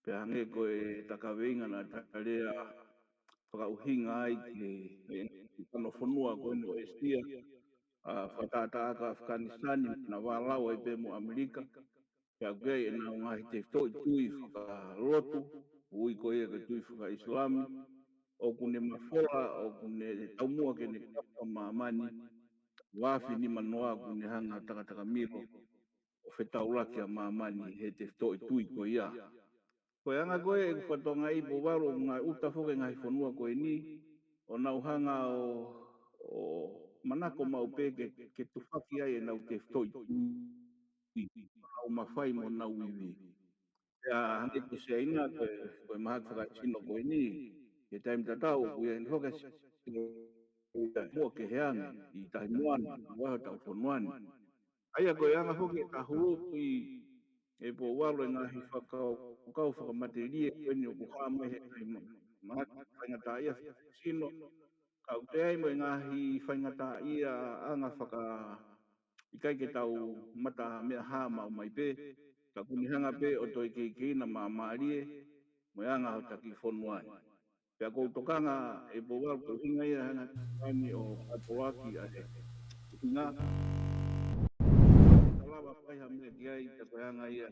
pea hangē ko ʻeta kaveinga naʻa ta lea fakaʻuhinga ai ki he, he kano fonua ko eni ʻo ʻĒsia, ʻa, fakatātā ʻaki ʻa ʻAfikanisitani, naʻa vālau ai pē mo ʻAmelika, pea ʻoku ʻi ai ʻenau ngaahi tefitoʻi tui fakalotu, ui ko ia ko e tui fakaʻIsilami, ʻoku ne mafola, ʻoku ne taumuʻa ke ne kapa māmani, ua afe nima noa ʻoku ne hanga takatakamilo ʻo fetaulaki ʻa māmani he tefitoʻi tui ko ia. Ko e anga ko ē ʻeku fatongia ʻi Pouvalu ʻoku ngaahi uta foki e ngaahi fonua ko eni, ʻo nau hanga ʻo, ʻo manako maʻu pē ke, ke tufaki ai ʻenau tefitoʻi tui, ʻo nau mafai mo nau ivi. Pea hangē ko Siaina, ko e, ko e mahaki fakaesino ko eni, he taimi tatau, ʻoku ʻi ai ʻene fakaesino muʻa kehe ange, ʻi Tahi Moana, ʻi he vahe ʻo hotau fonua ni. ʻA ia ko e anga foki ʻeta huluʻi e Pouvalu e ngaahi fakakaukau fakamatelie ko eni ʻoku hā mai he ngaahi ma-, mahaki faingataʻaʻia fakaesino, ka ʻoku ʻi ai mo e ngaahi faingataʻaʻia anga faka-, ʻikai ke tau mata meʻa hā maʻu mai pē, ka ʻoku ne hanga pē ʻo toe keikeiʻi māmālie mo e anga hota kiʻi fonua ni. Pea ʻoku ou tokanga e Pouvalu ko e ʻuhinga ia hanga ʻo fai ʻo fakapoloaki ʻa e ʻuhinga. Ka lava fai ha meʻa ki ai, ka ko e anga ia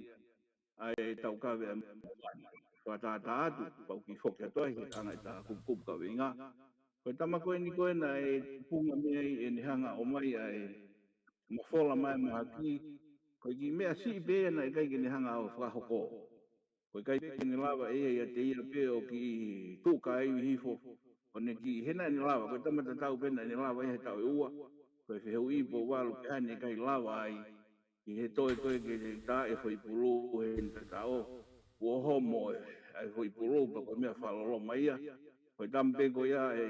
ʻa e taukaveʻi ʻa e fakatātā atu, pea u kiʻi foki atu ai he anga ʻeta kupukupu kaveinga. Ko e tama ko eni ko ē naʻe tupunga mei ai ʻene hanga ʻo ʻomai ʻa e mafola mai mahaki, ko e kiʻi meʻa siʻi pē ia naʻe ʻikai ke ne hanga ʻo fakahoko. Ko e ʻikai ke ne lava ʻe ia ʻiate ia pē ʻo kiʻi tuʻu kāivi hifo, ʻo ne kiʻi, he naʻa ne lava, ko e tama tatau pē naʻa ne lava ia he taʻu ʻe ua. ko e fehuʻi Pouvalu pe ʻe ʻikai lava ai, ʻi he toe ko ē ke tā e foʻi pulu he tataʻo, kuo homo e, ʻa e foʻi pulu pea ko e meʻa fakaloloma ia. Ko e tama pē ko ia ē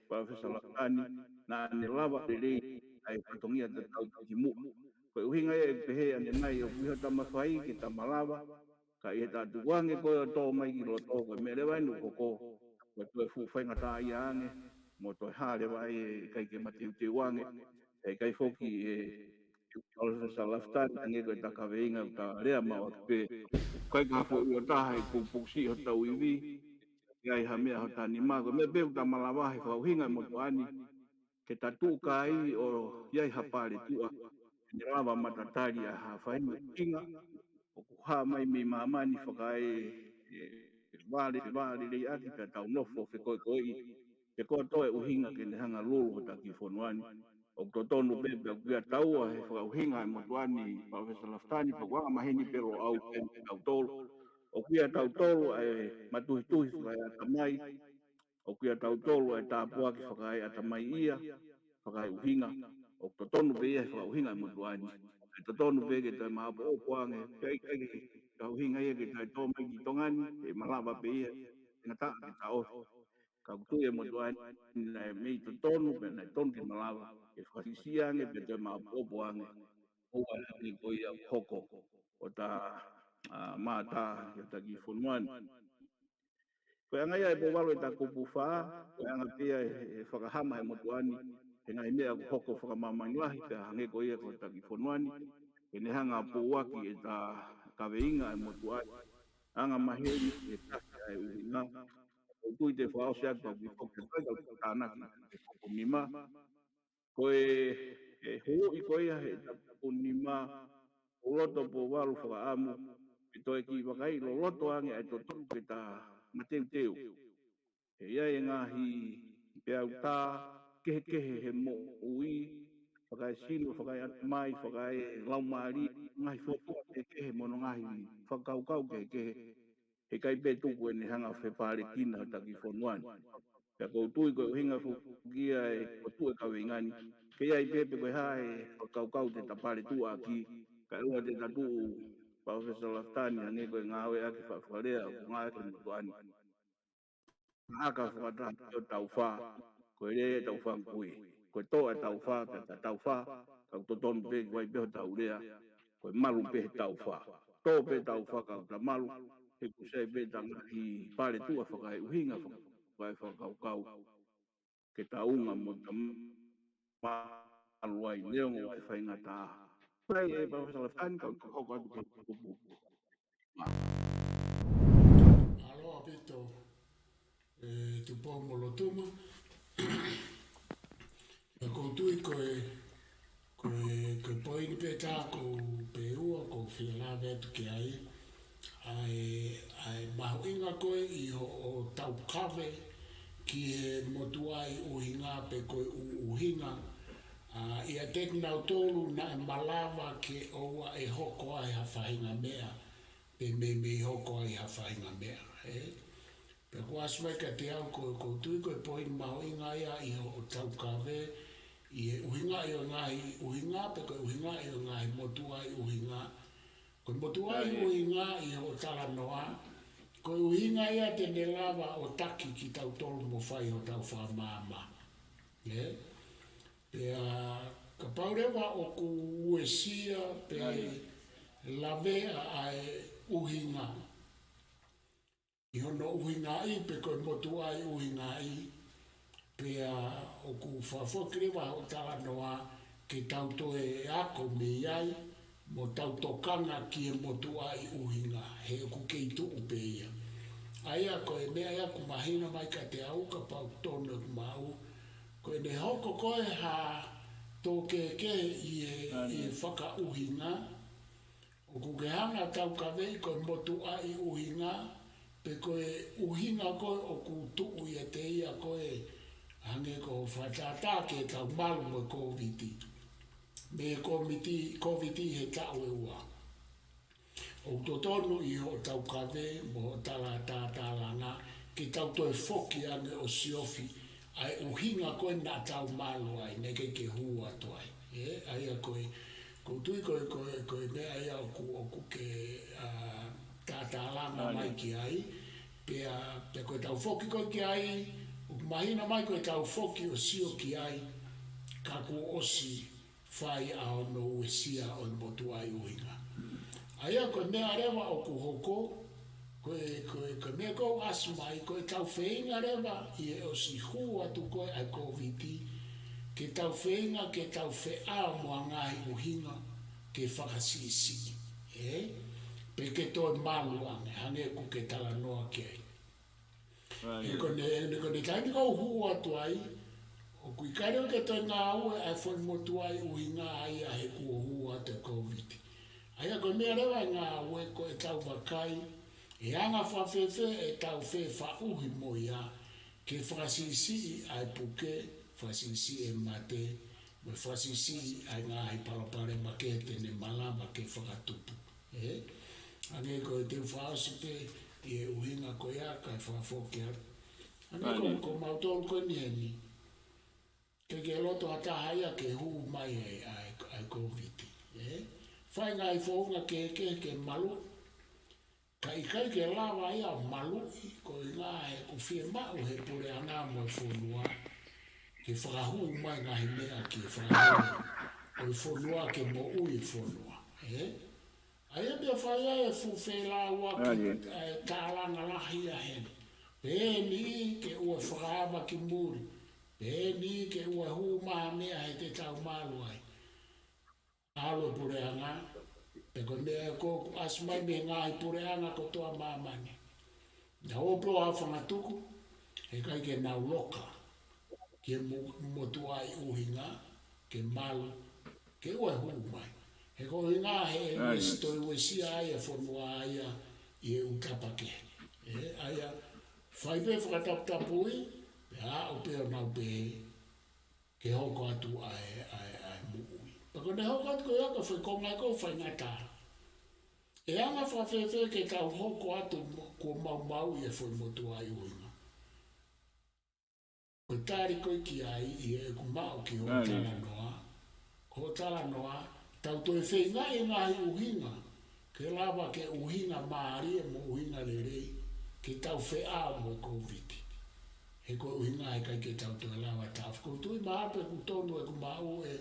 Palōfesa Lafitani, naʻa ne lava lelei ʻa e fatongia tatau ki muʻa. Ko e ʻuhinga ia ʻe pehē ʻanenai ʻoku ʻi hota mafai ke ta malava, ka ʻi heʻeta tukuange ko ē ʻo tō mai ki loto ko e meʻa leva ʻeni ʻoku hoko, ko e toe fuʻu faingataʻaʻia ange, mo toe hā leva ʻe ʻikai ke mateuteu ange, ʻe ʻikai foki ʻe Palōfesa Lafitani, hangē ko ʻeta kaveinga ʻoku ta lea maʻu ʻaki pē. ʻIkai ke ha foʻi ʻo taha ʻe pupusi hotau ivi, ʻe ʻai ha meʻa hota nima, ko e meʻa pē ʻoku ta malava he fakaʻuhinga e motuʻa ni, ke ta tuʻu kai ʻo ʻi ai ha paletuʻa, ke ne lava matatali ʻa ha faʻahinga ʻuhinga, ʻoku hā mai mei māmani fakae, ē, vale, vale lelei ʻaki pea tau nofo fekoekoeʻi, pe ko e toe ʻuhinga ke ne hanga lulu hota kiʻi fonua ni. ʻOku totonu pē pea ʻoku ʻiate taua he fakaʻuhinga e motuʻa ni Palōfesa Lafitani, pea ʻoku anga maheni pē ʻo ʻau pē mo tautolu. ʻOku ʻiate tautolu ʻa e matuhituhi fakaeʻatamai, ʻoku ʻiate tautolu ʻa e tāpuaki fakaeʻatamai ia, fakaeʻuhinga, ʻoku totonu pē ia he fakaʻuhinga e motuʻa ni. ʻE totonu pē ke toe maʻopoʻopo ange, pea ʻikai ke fakaʻuhinga ia ke toe tō mai ki Tonga ni, ʻe malava pē ia, ʻe ngata ke ta ʻosi. Ka ʻoku tui e motuʻa ni naʻe mei totonu, pea naʻe tonu ke malava, ke fakasiʻisiʻi ange, pea toe maʻopoʻopo ange, ʻo ʻai ko ia hoko, ʻo ta, ā, mātā, ʻi hota kiʻi fonua ni. Ko e anga ia ē Pouvalu ʻeta kupu fā, ko e anga pē ia ʻe, ʻe fakahama ʻe he motuʻa ni, he ngaahi meʻa ʻoku hoko fakamāmani lahi, pea hangē ko ia ko hota kiʻi fonua ni, ke ne hanga ʻo pūʻaki ʻeta kaveinga e motuʻa ni, anga maheni ʻe taha ʻa e ʻuhinga, ʻoku ou tui te fakaʻosi atu pea ʻoku ou foki atu ai kau tānaki ʻe kupu nima, Ko e, e huhuʻi ko ia he tapu nima, ʻoku loto Pouvalu fakaʻamu, ke toe kiʻi vakai loloto ange ʻa e totonu ke ta mateuteu. He ʻi ai e ngaahi peau tā kehekehe he moʻui, fakaesino, fakaeʻatamai, fakaelaumālie, ngaahi fokotuʻu kehekehe mo hono ngaahi fakakaukau kehekehe. He ʻikai pē tuku ʻene hanga ʻo fepālekina hota kiʻi fonua ni. Pea ʻoku ou tui ko e ʻuhinga foki ia e ʻoku tuʻu e kaveinga ni. Ke ʻi ai pē pe ko e hā e fakakaukau te ta paletuʻa ʻaki, kae ʻoua te ta tuʻu Palōfesa Lafitani hangē ko e ngāueʻaki fakafakalea ʻoku ngāueʻaki he motuʻa ni. Aka fakataha ki he taufā, ko e lea e taufā kui. Ko e tō e taufā, pea ta taufā, ka ʻoku totonu pē ke ʻi ai pē hotau lea, ko e malu pē he taufā. Tō pē taufā ka ʻoku ta malu, he ʻoku sai pē ta ngaahi paletuʻa fakaeʻuhinga, fakaefakakaukau, ke ta unga mo ta malu ai neongo ʻa e faingataʻa. Pea ʻe Palōfesa Lafitani ka ʻoku hoko atu ka kupu. Mālō ʻaupito, ē, Tupou-mo-Lotuma. Pea ʻoku ou tui ko e, ko e, ko e poini pē tā ʻoku ou pē ua ʻoku ou fie lave atu ki ai. ʻA e, ʻa e mahuʻinga ko ē ʻi hoʻo taukave ki he motuʻaʻi ʻuhinga pe ko e ʻū ʻuhinga. ʻA, ʻiate kinautolu naʻe malava ke ʻoua ʻe hoko ai ha faʻahinga meʻa, pe meimei hoko ai ha faʻahinga meʻa, ē? Pea ʻoku ʻasi mai kiate au ko, ʻoku ou tui ko e poini mahuʻinga ia ʻi hoʻo taukave, ʻi he ʻuhingaʻi ʻo e ngaahi ʻuhinga, pe ko e ʻuhingaʻi ʻo e ngaahi motuʻaʻi ʻuhinga. Ko e motuʻaʻi ʻuhinga ʻi hoʻo talanoa, ko e ʻuhinga ia te ne lava ʻo taki kitautolu mo fai hotau fakamaama. Ē? Pea kapau leva ʻoku uesia pe lavea ʻa e ʻuhinga ʻi hono ʻuhingaʻi pe ko e motuʻaʻi ʻuhingaʻi, pea ʻoku fakafoki leva hoʻo talanoa ke tau toe ako mei ai, mo tau tokanga ki he motuʻaʻi ʻuhinga, he ʻoku kei tuʻu pē ia. ʻA ia ko e meʻa ia ʻoku mahino mai kiate au kapau tonu ʻeku maʻu, ko ʻene hoko ko ē ha tō kehekehe ʻi he, ʻi he fakaʻuhinga, ʻoku ke hanga ʻo taukaveʻi ko e motuʻaʻi ʻuhinga, pe ko e ʻuhinga ko ē ʻoku tuʻu ʻiate ia ko ē hangē ko e fakatātā ke tau malu mo e Kōviti. Mei he Kōviti, Kōviti he taʻu ʻe ua. ʻOku totonu ʻi hoʻo taukave mo hoʻo tala tātālanga ke tau toe foki ange ʻo siofi ʻa e ʻuhinga ko ē naʻa tau malu ai, naʻe ʻikai ke hū atu ai. Ē, ʻa ia ko e, ʻoku ou tui ko e, ko e, ko e meʻa ia ʻoku, ʻoku ke, ā, tātālanga mai ki ai, pea, pea ko ʻetau foki ko ē ki ai, ʻoku mahino mai ko ʻetau foki ʻo sio ki ai, ka kuo ʻosi fai ʻa hono uesia ʻo e motuʻaʻi ʻuhinga. ʻA ia ko e meʻa leva ʻoku hoko, ko e, ko e, ko e meʻa ʻoku ʻasi mai, ko ʻetau feinga leva ʻi he ʻosi hū atu ko ē ʻa e Kōviti, ke tau feinga, ke tau feʻao mo e ngaahi ʻuhinga, ke fakasiʻisiʻi. Ē? Pe ke toe malu ange, hangē ʻoku ke talanoa ki ai. He ko ʻene, ʻene, ko ʻene taimi ʻoku hū atu ai, ʻoku ʻikai ke toe ngāue ʻa e foʻi motuʻaʻi ʻuhinga ia he kuo hū atu e Kōviti. ʻA ia ko e meʻa leva ʻe ngāue ko ʻetau vakai, ʻe anga fēfē ʻetau fefaʻuhi mo ia, ke fakasiʻisiʻi ʻa e puke, fakasiʻisiʻi e mate, mo e fakasiʻisiʻi ʻa e ngaahi palopalema kehe te ne malava ke fakatupu. Ē? Hangē ko e te u fakaʻosi pē ʻi he ʻuhinga ko ia kae fakafoki atu. Hangē ko, ko mautolu ko eni heni. ʻIkai ke loto ha taha ia ke hū mai ʻa e, ʻa e, ʻa e Kōviti. Ē? Fai ngaahi founga kehekehe ke malu. Ka ʻikai ke lava ia ʻo maluʻi, ko e ʻuhinga he ʻoku fiemaʻu he puleʻanga mo e fonua, ke fakahū mai ngaahi meʻa ke fakahū ʻo e fonua ke moʻui e fonua. Ē? ʻA ia pea fai ai e fuʻu felāuaki, ʻa e tālanga lahi ia heni. Pehē ni ke ʻoua fakaava ki muli. Pehē ni ke ʻoua hū mai ha meʻa he te tau malu ai. ʻAlu e puleʻanga, pe ko e meʻa ʻoku ʻasi mai mei he ngaahi puleʻanga kotoa māmani. Naʻa ō pē ʻo ʻā fangatuku, heʻikai ke nau loka, ki he mo-, motuʻaʻi ʻuhinga, ke malu, ke ʻoua hū mai. He ko e ʻuhinga he uesi, toe uesia ai e fonua ia ʻi he ʻū tapa kehe. Ē, ʻa ia, fai pē fakataputapui, pea aʻu pē ʻo nau pehē, ke hoko atu ʻa e, ʻa e, ʻa e moʻui. Pea ko ʻene hoko atu ko ia ka fai konga ko faingataʻa. ʻE anga fēfē ke tau hoko atu mo-, kuo maumauʻi e foʻi motuʻaʻi ʻuhinga. Ko e tali ko ē ki ai ʻi heʻeku maʻu ki hoʻo talanoa, ko hoʻo talanoa, tau toe feingaʻi e ngaahi ʻuhinga, ke lava ke ʻuhinga mālie mo ʻuhinga lelei, ke tau feʻao mo e Kōviti. He ko e ʻuhinga heʻikai ke tau toe lava taʻofi. ʻOku ou tui mahalo pē ʻoku tonu ʻeku maʻu ʻe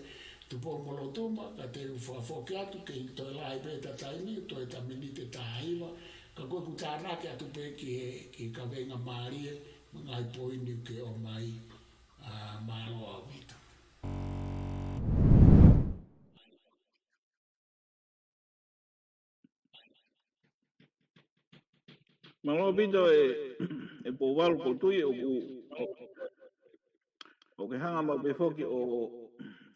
Tupou-mo-Lotuma, ka te u fakafoki atu ke toe lahi pē ʻeta taimi, toe ʻeta miniti ʻe taha hiva, ka ko ʻeku tānaki atu pē ki he, ki he kaveinga mālie, mo e ngaahi poini ke ʻomai, ā, mālō ʻaupito. Mālō ʻaupito ē, ʻe Pouvalu, ʻoku ou tui ʻoku, ʻo, ʻoku ke hanga maʻu pē foki ʻo,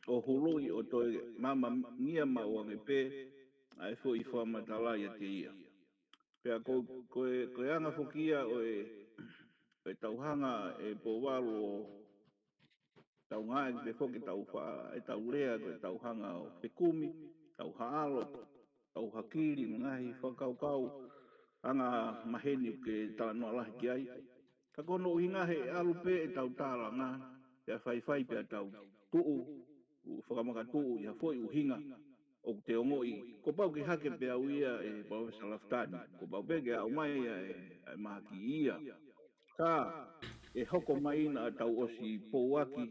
ʻo huluʻi ʻo toe māmāngia maʻu ange pē ʻa e foʻi fakamatala ʻiate ia. Pea ko, ko e, ko e anga foki ia ʻo e, ʻo ʻetau hanga ʻe Pouvalu ʻo tau ngāueʻaki pē foki ʻetau fa-, ʻetau lea ko ʻetau hanga ʻo fekumi, tau haʻalo, tau hakili, mo e ngaahi fakakaukau anga maheni ʻoku ke talanoa lahi ki ai. Ka ko hono ʻuhinga he ʻalu pē ʻetau tālanga, pea faifai pea tau tuʻu, ʻo fakamakatuʻu ʻi ha foʻi ʻuhinga ʻoku te ongoʻi, kuo pau ke hake pē au ia ʻe Palōfesa Lafitani, kuo pau pē ke aʻu mai ʻa e, ʻa e mahaki ia. Ka ʻe hoko mai naʻa tau ʻosi pouaki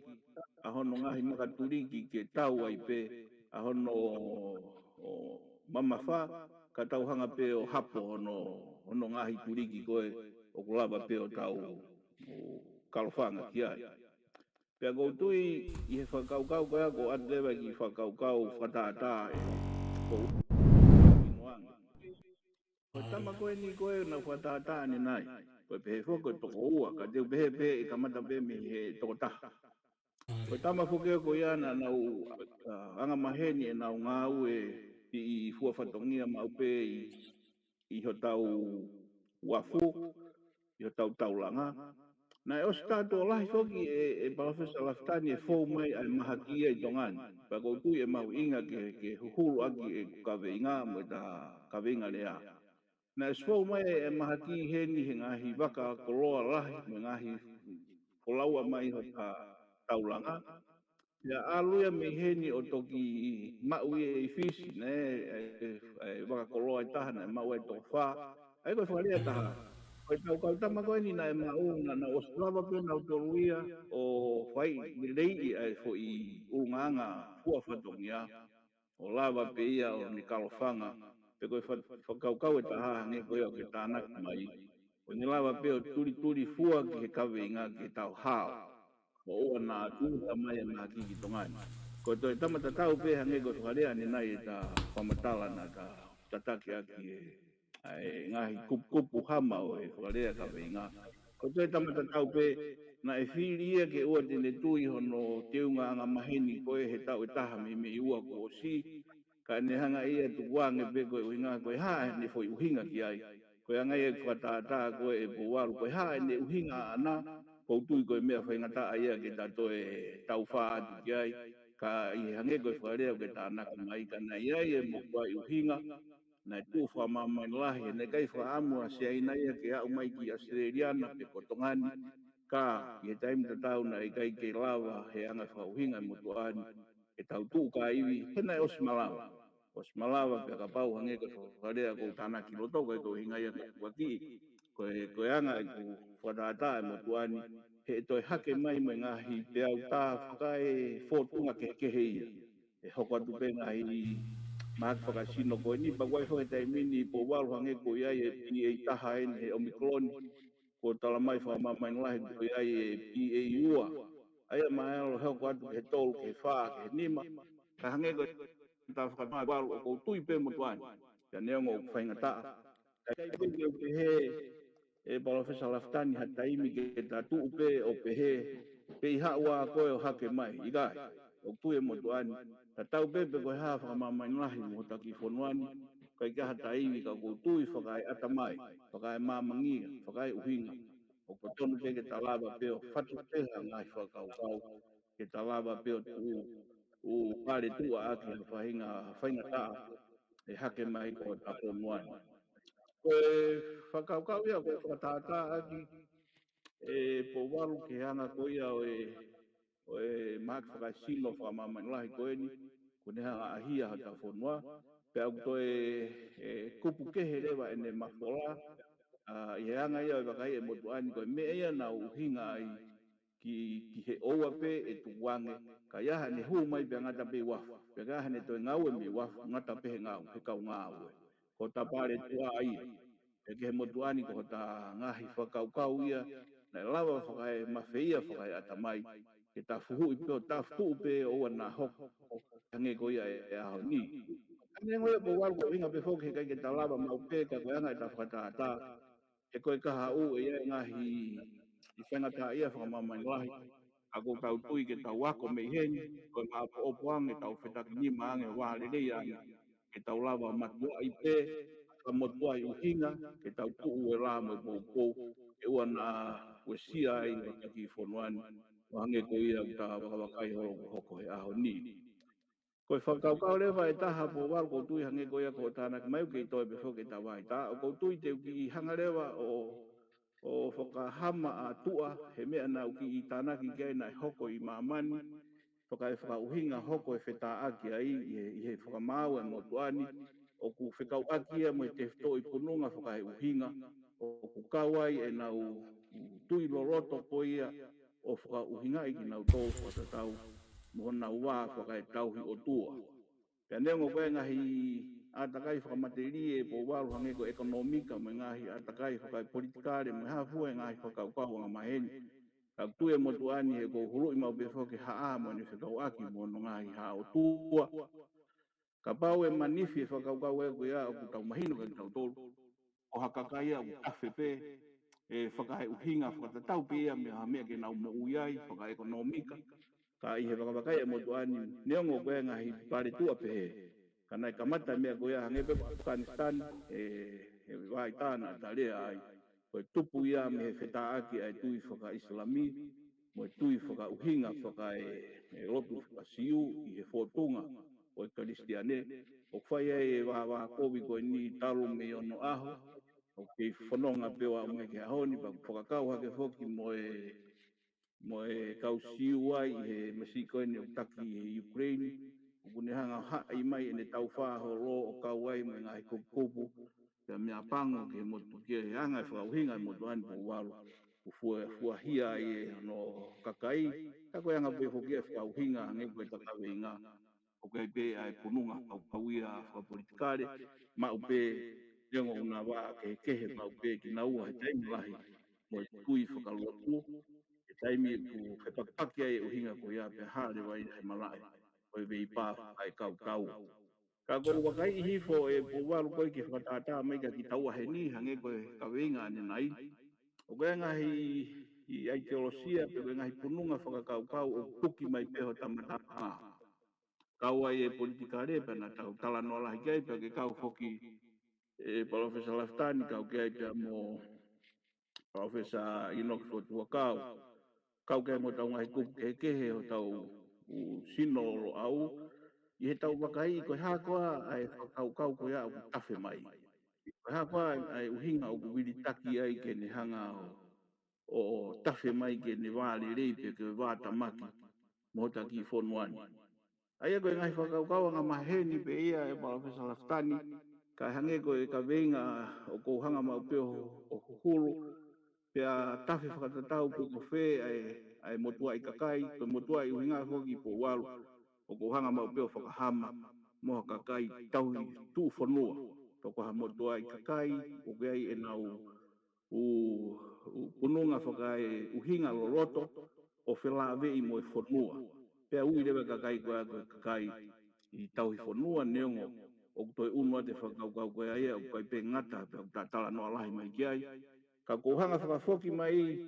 ʻa hono ngaahi makatuliki ke tau ai pē ʻa hono, ʻo, mamafa, ka tau hanga pē ʻo hapo hono, hono ngaahi tuliki ko ē ʻoku lava pē ʻo tau, ʻo, kalofanga ki ai. Pea ʻoku ou tui ʻi he fakakaukau ko ia ʻoku ʻoatu leva ki he fakakaukau fakatātā ē, ʻoku ou ʻilo ange. Ko e tama ko eni ko ē naʻa ku fakatātā ʻanenai. Ko e pehē foki ko e toko ua, ka te u pehē pē ʻe kamata pē mei he toko taha. Ko e tama foki ko ia naʻa nau, ā, anga maheni ʻenau ngāue ʻi, ʻi fua fatongia maʻu pē ʻi, ʻi hotau uafu, ʻi hotau taulanga. Naʻe ʻosi tātuʻo lahi foki ʻe, ʻe Palōfesa Lafitani ʻe fou mai ʻa e mahaki ia ʻi Tonga ni. Pea ʻoku ou tui ʻe mahuʻinga ke, ke huhulu ʻaki ʻeku kaveinga mo ʻeta kaveinga lea. Naʻe ʻosi fou mai ʻa e mahaki heni he ngaahi vaka koloa lahi, mo e ngaahi Ko laua mai hota taulanga. Pea ʻalu ia mei heni ʻo toki maʻu ia ʻi Fisi, naʻe, ʻe, ʻe, ʻe, vaka koloa ʻe taha naʻe maʻu ai toko fā. ʻA ia ko e fakalea ʻe taha. Ko e tau kau tama ko eni naʻe maʻu, naʻa nau ʻosi lava pē nautolu ia ʻo fai lelei ʻa e foʻi ʻulungaanga fua fatongia. ʻO lava pē ia ʻo ne kalofanga, pe ko e fa-, fakakaukau ʻe taha hangē ko ia ʻoku ke tānaki mai. ʻO ne lava pē ʻo tulituli fua ki he kaveinga ke tau hao. ʻO ʻoua naʻa tuʻuta mai e mahaki ki Tonga ni. Ko e toe tama tatau pē hangē ko e fakalea ʻanenai ʻeta fakamatala naʻa ta tataki ʻaki e ʻa e ngaahi kupukupu hama ʻo e fakalea kaveinga. Ko e toe tama tatau pē, naʻe fili ia ke ʻoua te ne tui hono teunga angamaheni ko ē he taʻu ʻe taha mei mei ua kuo ʻosi, ka ne hanga ia ʻo tukuange pē ko e ʻuhinga ko e hā ʻene foʻi ʻuhinga ki ai. Ko e anga ia ʻeku fakatātā ko ē ʻe Pouvalu, ko e hā ʻene ʻuhinga ʻaʻana, ʻoku ou tui ko e meʻa faingataʻa ia ke ta toe taufā atu ki ai, ka ʻi he hangē ko e fakalea ʻoku ke tānaki mai, ka naʻe ʻi ai e motuʻaʻi ʻuhinga, naʻe tuʻu fakamāmani lahi, he naʻe ʻikai fakaʻamu ʻa Siaina ia ke aʻu mai ki ʻAositelēlia na pe ko Tonga ni, ka ʻi he taimi tatau naʻe ʻikai ke lava he anga fakaʻuhinga e motuʻa ni ke tau tuʻu kāivi, he naʻe ʻosi malava. ʻOsi malava pea kapau hangē ko e fakalea ʻoku ou tānaki loto, ko e ʻuhinga ia ko e tuʻuaki, ko e, ko e anga ʻeku fakatātā e motuʻa ni, he ʻe toe hake mai mo e ngaahi peau tā fakaefōtunga kehekehe ia. ʻE hoko atu pē ngaahi mahaki fakasino ko eni, pea ʻoku ʻi ai foki e taimi ni Pouvalu hangē ko ia e P A taha eni he Omicron, kuo tala mai fakamāmani lahi ko ia e P A ua. ʻA ia mahalo ʻe hoko atu ki he tolu, ki he fā, ki he nima. Ka hangē ko e tā fakatātā ʻa Pouvalu, ʻoku ou tui pē motuʻa ni. Pea neongo ʻoku faingataʻa. Ka ʻikai pē ke u pehē, ʻe Palōfesa Lafitani, ha taimi ke ta tuʻu pē ʻo pehē, pē ʻi haʻu ā koe ʻo hake mai, ʻikai. ʻOku ou tui e motuʻa ni, tatau pē pe ko e hā fakamāmani lahi mo hota kiʻi fonua ni, ʻikai ke ʻi ai ha taimi ka ʻoku ou tui fakaeʻatamai, fakaemāmangia, fakaeʻuhinga. ʻOku totonu pē ke ta lava pē ʻo fatu pē ha ngaahi fakakaukau, ke ta lava pē ʻo tuʻu, ʻo paletuʻa ʻaki ha faʻahinga faingataʻa ʻe hake mai ki hota fonua ni. Ko e fakakaukau ia, ko e fakatātā ʻaki ʻe Pouvalu ki he anga ko ia ʻo e, ʻo e mahaki fakasino fakamāmani lahi ko eni, kuo ne hanga ʻo ʻahia hota fonua, pea ʻoku toe, ʻe, kupu kehe leva ʻene mafola, ʻa, ʻi he anga ia ʻo e vakai ʻe motuʻa ni ko e meʻa ia naʻa ku ʻuhinga ai ki, ki he ʻoua pē ʻe tukuange, ka ʻi ai haʻane hū mai pea ngata pē ʻi uafu, pea ʻi ai haʻane toe ngāue mei uafu, ngata pē he ngāue, he kau ngāue. Ko hota paletuʻa ia. Pea ki he motuʻa ni ko hota ngaahi fakakaukau ia, naʻe lava fakaemafeia, fakaeʻatamai, ke ta fuhuʻi pē ʻo ta tuʻu pē ʻoua naʻa hoko, hangē ko ia e, e ʻaho ni. Hangē ko ia Pouvalu, ko e ʻuhinga pē foki he ʻikai ke ta lava maʻu pē, ka ko e anga ʻeta fakatātā, he ko e kahaʻu ʻe ʻi ai e ngaahi faingataʻaʻia fakamāmani lahi, ka ʻoku tau tui ke tau ako mei heni, ko e maʻopoʻopo ange ʻetau fetakinima ange, vā lelei ange, ke tau lava ʻo matuʻaʻi pē, fakamotuʻaʻi ʻuhinga, ke tau tuʻu ʻo lava mo e poupou, ʻe ʻoua naʻa uesia ai hota kiʻi fonua ni, ʻo hangē ko ia ʻoku ta vakavakai holo ʻoku hoko he ʻaho ni. Ko e fakakaukau leva ʻe taha Pouvalu, ʻoku ou tui hangē ko ia ko hoʻo tānaki mai, ʻoku kei toe pē foki ʻeta vaitā, ʻoku ou tui te u kiʻi hanga leva ʻo, ʻo fakahama ʻa tuʻa he meʻa naʻa ku kiʻi tānaki ki ai naʻe hoko ʻi māmani, fakaefakaʻuhinga hoko e fetāʻaki ai ʻi he, ʻi he fakamaau e motuʻa ni, ʻoku fekauʻaki ia mo e tefitoʻi pununga fakaeʻuhinga, ʻoku kau ai ʻenau tui loloto ko ia, ʻo fakaʻuhingaʻi kinautolu fakatatau mo honau vā fakaetauhi ʻOtua. Pea neongo ko e ngaahi ʻātakai fakamatelie ʻe Pouvalu hangē ko e ʻekonōmika mo e ngaahi ʻātakai fakaepolitikale mo e hā fua e ngaahi fakakaukau angamaheni. Ka ʻoku tui e motuʻa ni he ʻoku ou huluʻi maʻu pē foki ke haʻa mo ʻene fekauʻaki mo hono ngaahi haʻa ʻotua. Kapau ʻe manifi e fakakaukau ē ko ia ʻoku tau mahino kia kitautolu ko ha kakai ia ʻoku tafe pē, ʻe fakaeʻuhinga fakatatau pē ia mo ha meʻa ke nau moʻui ai, fakaʻekonōmika. Ka ʻi he vakavakai e motuʻa ni, neongo ko e ngaahi paletuʻa pehē, ka naʻe kamata e meʻa ko ia hangē pē ko ʻAfikanisitani, ʻe, ʻe vaitā naʻa ta lea ai, ko e tupu ia mei he fetāʻaki ʻa e tui fakaʻIsilami, mo e tui fakaʻuhinga fakae, e lotu fakaSiu ʻi he fōtunga ʻo e Kalisitiane, ʻoku fai ai e vāvākovi ko eni talu mei onoʻaho, ʻoku kei fononga pē ʻo aʻu mai ki he ʻaho ni, pea ʻoku fakakau hake foki mo e, mo e kau Siu ai ʻi he masiʻi ko eni ʻoku taki ʻi he Ukraine, ʻoku ne hanga ʻo haʻi mai ʻene taufā holo ʻo kau ai mo e ngaahi kupukupu, pea meʻa pango ki he motu ki he anga e fakaʻuhinga e motuʻa ni Pouvalu, ʻoku fua, fuahia ai e hono kakai, ka ko e anga pē foki e fakaʻuhinga hangē ko e ta kaveinga, ʻoku ʻi ai pē ʻa e pununga fakakaukau ia fakapolitikale, maʻu pē, neongo ʻoku na vā kehekehe maʻu pē kinaua he taimi lahi, mo e tui fakalotu, he taimi ʻoku fepakipaki ai e ʻuhinga ko ia pea hā leva ia he malaʻe, ko e veipā ʻa e kaukau. Ka ʻoku ou vakaiʻi hifo e Pouvalu ko e ke fakatātā mai kia kitaua heni, hangē ko e kaveinga ʻanenai. ʻOku ʻi ai e ngaahi ʻi ʻaiteolosia, pe ko e ngaahi pununga fakakaukau ʻoku tuki mai pē hota matāpanga. Kau ai e politikale, pea naʻa tau talanoa lahi ki ai, pea ke kau foki e Palōfesa Lafitani, kau ki ai pea mo Palōfesa ʻInoke Fotu Huʻakau. Kau ki ai mo hotau ngaahi kupu kehekehe hotau ʻū sino Loʻau, ʻi heʻetau vakaiʻi ko e hā koā ʻa e fakakaukau ko ia ʻoku tafe mai. Ko e hā koā ʻa e ʻuhinga ʻoku vilitaki ai ke ne hanga ʻo, ʻo tafe mai ke ne vā lelei pe ke vā tamaki mo hota kiʻi fonua ni. ʻA ia ko e ngaahi fakakaukau angamaheni pē ia e Palōfesa Lafitani, kae hangē ko e kaveinga ʻoku ou hanga maʻu pē ʻo, ʻo huhulu, pea tafe fakatatau pe ko fē ʻa e, ʻa e motuʻaʻi kakai, ko e motuʻaʻi ʻuhinga foki Pouvalu, ʻoku ou hanga maʻu pē ʻo fakahama mo ha kakai tauhi tuʻufonua, pe ko ha motuʻaʻi kakai, ʻoku ʻi ai ʻenau ʻū, ʻū pununga fakaeʻuhinga loloto ʻo felāveʻi mo e fonua. Pea ui leva e kakai ko ia ko e kakai ʻi tauhi fonua neongo ʻoku toe ʻunu atu e fakakaukau ko ia ia ʻoku ʻikai pē ngata pea ʻoku ta talanoa lahi mai ki ai. Ka ʻoku ou hanga fakafoki mai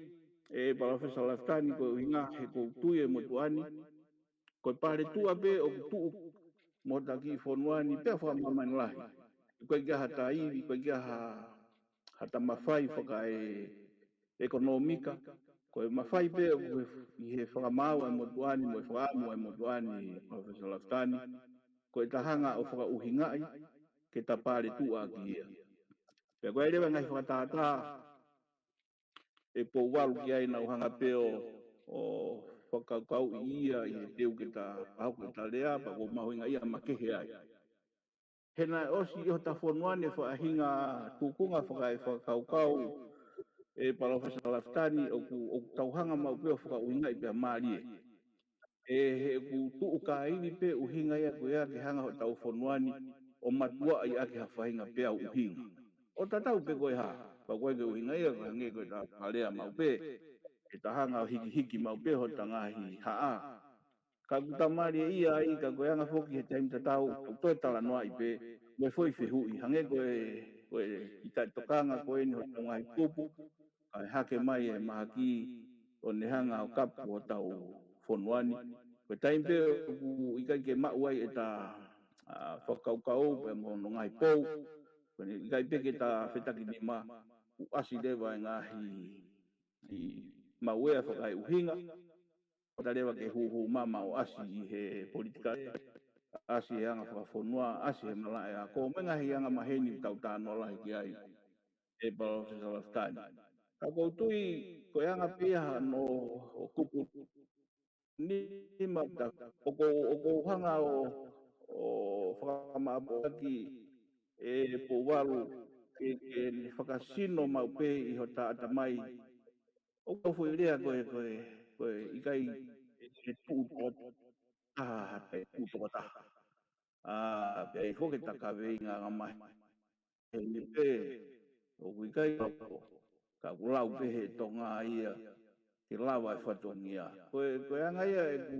e Palōfesa Lafitani ko e ʻuhinga he ʻoku ou tui e motuʻa ni, ko e paletuʻa pē ʻoku tuʻu mo hota kiʻi fonua ni pea fakamāmani lahi. ʻOku ʻikai ke ʻi ai ha taivi, ʻoku ʻikai ke ʻi ai ha, ha ta mafai fakaeʻekonōmika. Ko e mafai pē ʻoku ʻi he fakamaau ʻa e motuʻa ni, mo e fakaʻamu ʻa e motuʻa ni, Palōfesa Lafitani, ko e ta hanga ʻo fakaʻuhingaʻi ke ta paletuʻa ʻaki ia. Pea ko e leva ngaahi fakatātā e Pouvalu ki ai naʻa ku hanga pē ʻo, ʻo fakakaukauʻi ia ʻi he teu ke ta pahoko ʻeta lea, pea ʻoku ou mahuʻingaʻia makehe ai. He naʻe ʻosi ʻi hota fonua ni e faʻahinga tūkunga fakaefakakaukau e Palōfesa Lafitani ʻoku, ʻoku tau hanga maʻu pē ʻo fakaʻuhingaʻi pea mālie. ʻE he ʻoku tuʻu kāivi pē ʻuhinga ia ko ia ke hanga hotau fonua ni ʻo matuʻaʻi ʻaki ha faʻahinga peau ʻuhinga. ʻO tatau pē ko e hā, pea ko e ke ʻuhinga ia ko e hangē ko e ta kalea maʻu pē, ke ta hanga ʻo hikihiki maʻu pē hota ngaahi haʻa. Ka ʻoku ta mālieʻia ai, ka ko e anga foki he taimi tatau, ʻoku toe talanoaʻi pē, mo e foʻi fehuʻi, hangē ko e, ko e ʻi taʻetokanga ko eni hotau ngaahi kupu, kae hake mai e mahaki ʻo ne hanga ʻo kapu hotau fonua ni. Ko e taimi pē ʻoku ʻikai ke maʻu ai ʻeta, ʻa, fakakaukau pea mo hono ngaahi pou, ko eni ʻikai pē ke ta fetakinima, ʻoku ʻasi leva e ngaahi ʻi mauea fakaeʻuhinga, ʻo ta leva ke hūhū mama ʻo ʻasi ʻi he politikale, ʻasi he anga fakafonua, ʻasi he malaʻe ako, mo e ngaahi angamaheni ʻoku tau talanoa lahi ki ai e Palōfesa Lafitani. Ka ʻoku ou tui, ko e anga pē ia hano ʻo kupu nima ta, ʻoku ou, ʻoku ou hanga ʻo, ʻo fakamāpuʻaki e Pouvalu ke, ke ne fakasino maʻu pē ʻi hota ʻatamai. ʻOku ou foʻi lea ko e, ko e, ko e ʻikai e tuʻu tokotaha, ha taʻetuʻu tokotaha. ʻA, pea ʻi ai foki ʻeta kaveinga angamaheni pē, ʻoku ʻikai papo, ka ʻoku lau pē he Tonga ia, ke lava e fatongia. Ko e, ko e anga ia ʻeku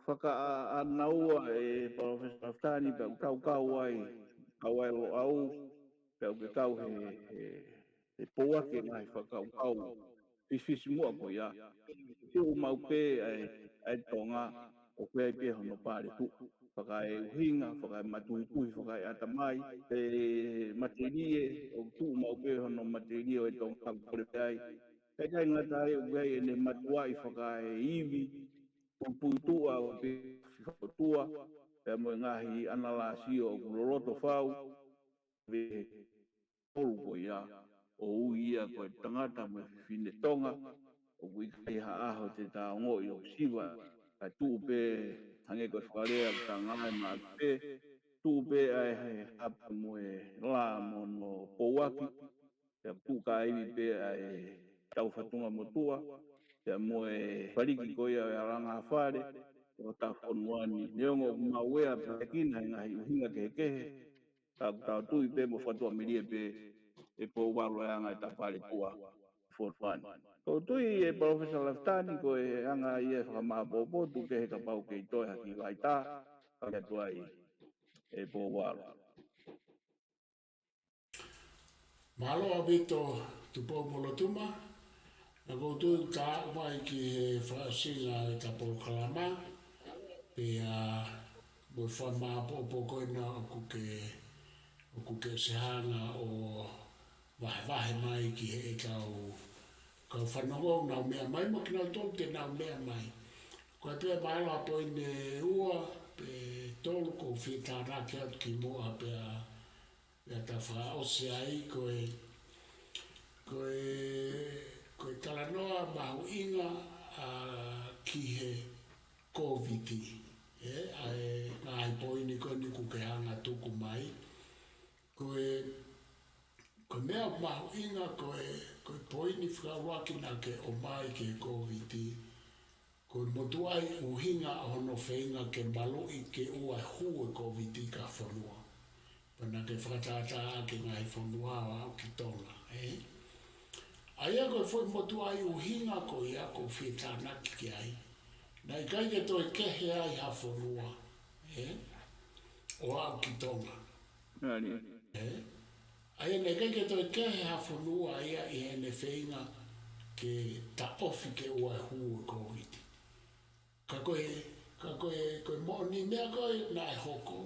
fakaʻanaua e Palōfesa Lafitani, pea ʻoku tau kau ai, kau ai Loʻau, pea ʻoku ke kau he, he, he pouaki e ngaahi fakakaukau fisifisimuʻa ko ia. Tuʻu maʻu pē ʻa e, ʻa e Tonga, ʻoku ʻi ai pē hono paletuʻa. Fakaeʻuhinga, fakaematuhituhi, fakaeʻatamai, e matelie, ʻoku tuʻu maʻu pē hono matelie ʻo e Tonga ʻoku kole pē ai. Kae ʻikai ngata ai ʻoku ʻi ai ʻene matuʻaʻi fakaeivi, puipuituʻa ʻo pē fakatua, pea mo e ngaahi ʻanalāsio ʻoku loloto fau, vehe tolu ko ia, ʻo ui ia ko e tangata mo e fefine Tonga, ʻoku ʻikai ha ʻaho te ta ongoʻi ʻoku siva, kae tuʻu pē, hangē ko e fakalea ʻoku ta ngāue maʻaki pē, tuʻu pē ʻa e hapa mo e lā mo hono pouaki, pea tuʻu kāivi pē ʻa e tau fatunga motuʻa, pea mo e faliki ko ia ʻo e alanga fale ʻo hotau fonua ni. Neongo ʻoku mau ʻea pē kina he ngaahi ʻuhinga kehekehe, ka ʻoku tau tui pē mo fakatuʻamelie pē ʻe Pouvalu ʻa e anga ʻeta fale tuʻa fonua ni. ʻOku ou tui ʻe Palōfesa Lafitani ko e anga ia e fakamāpopo, tuku kehe kapau ʻoku kei toe ha kiʻi vahaʻa, ka ke atu ai ʻe Pouvalu. Mālō ʻaupito Tupou-mo-Lotuma, naʻa ʻoku ou tui ʻoku ta aʻu mai ki he fakaʻosinga ʻo ʻeta polokalama, pea mo e fakamāpopo ko ena ʻoku ke, ʻoku ke ʻosi hanga ʻo vahevahe mai ki heʻetau kau fanongo ʻoku nau meʻa mai mo kinautolu te nau meʻa mai. Ko e pea mālō ha poini ʻe ua pe tolu ʻoku ou fie tānaki atu kimuʻa pea pea ta fakaʻosi ai ko e, ko e, ko e talanoa mahuʻinga ʻa ki he Kōviti. ʻE, ʻa e ngaahi poini ko eni ʻoku ke hanga tuku mai. Ko e, ko e meʻa mahuʻinga ko e, ko e poini fakaʻuluaki naʻa ke ʻomai ki he Kōviti. Ko e motuʻaʻi ʻuhinga ʻa hono feinga ke maluʻi ke ʻoua ʻe hū e Kōviti ki ha fonua. Pea naʻa ke fakatātā ki he ngaahi fonua ʻo aʻu ki Tonga, ē? ʻA ia ko e foʻi motuʻaʻi ʻuhinga ko ia ʻoku ou fie tānaki ki ai. Naʻe ʻikai ke toe kehe ai ha fonua, ē? ʻO aʻu ki Tonga. ʻE? ʻA ia naʻe ʻikai ke toe kehe ha fonua ia ʻi heʻene feinga ke taʻofi ke ʻoua ʻe hū e Kōviti. Ka ko e, ka ko e, ko e moʻoni meʻa ko ē naʻe hoko,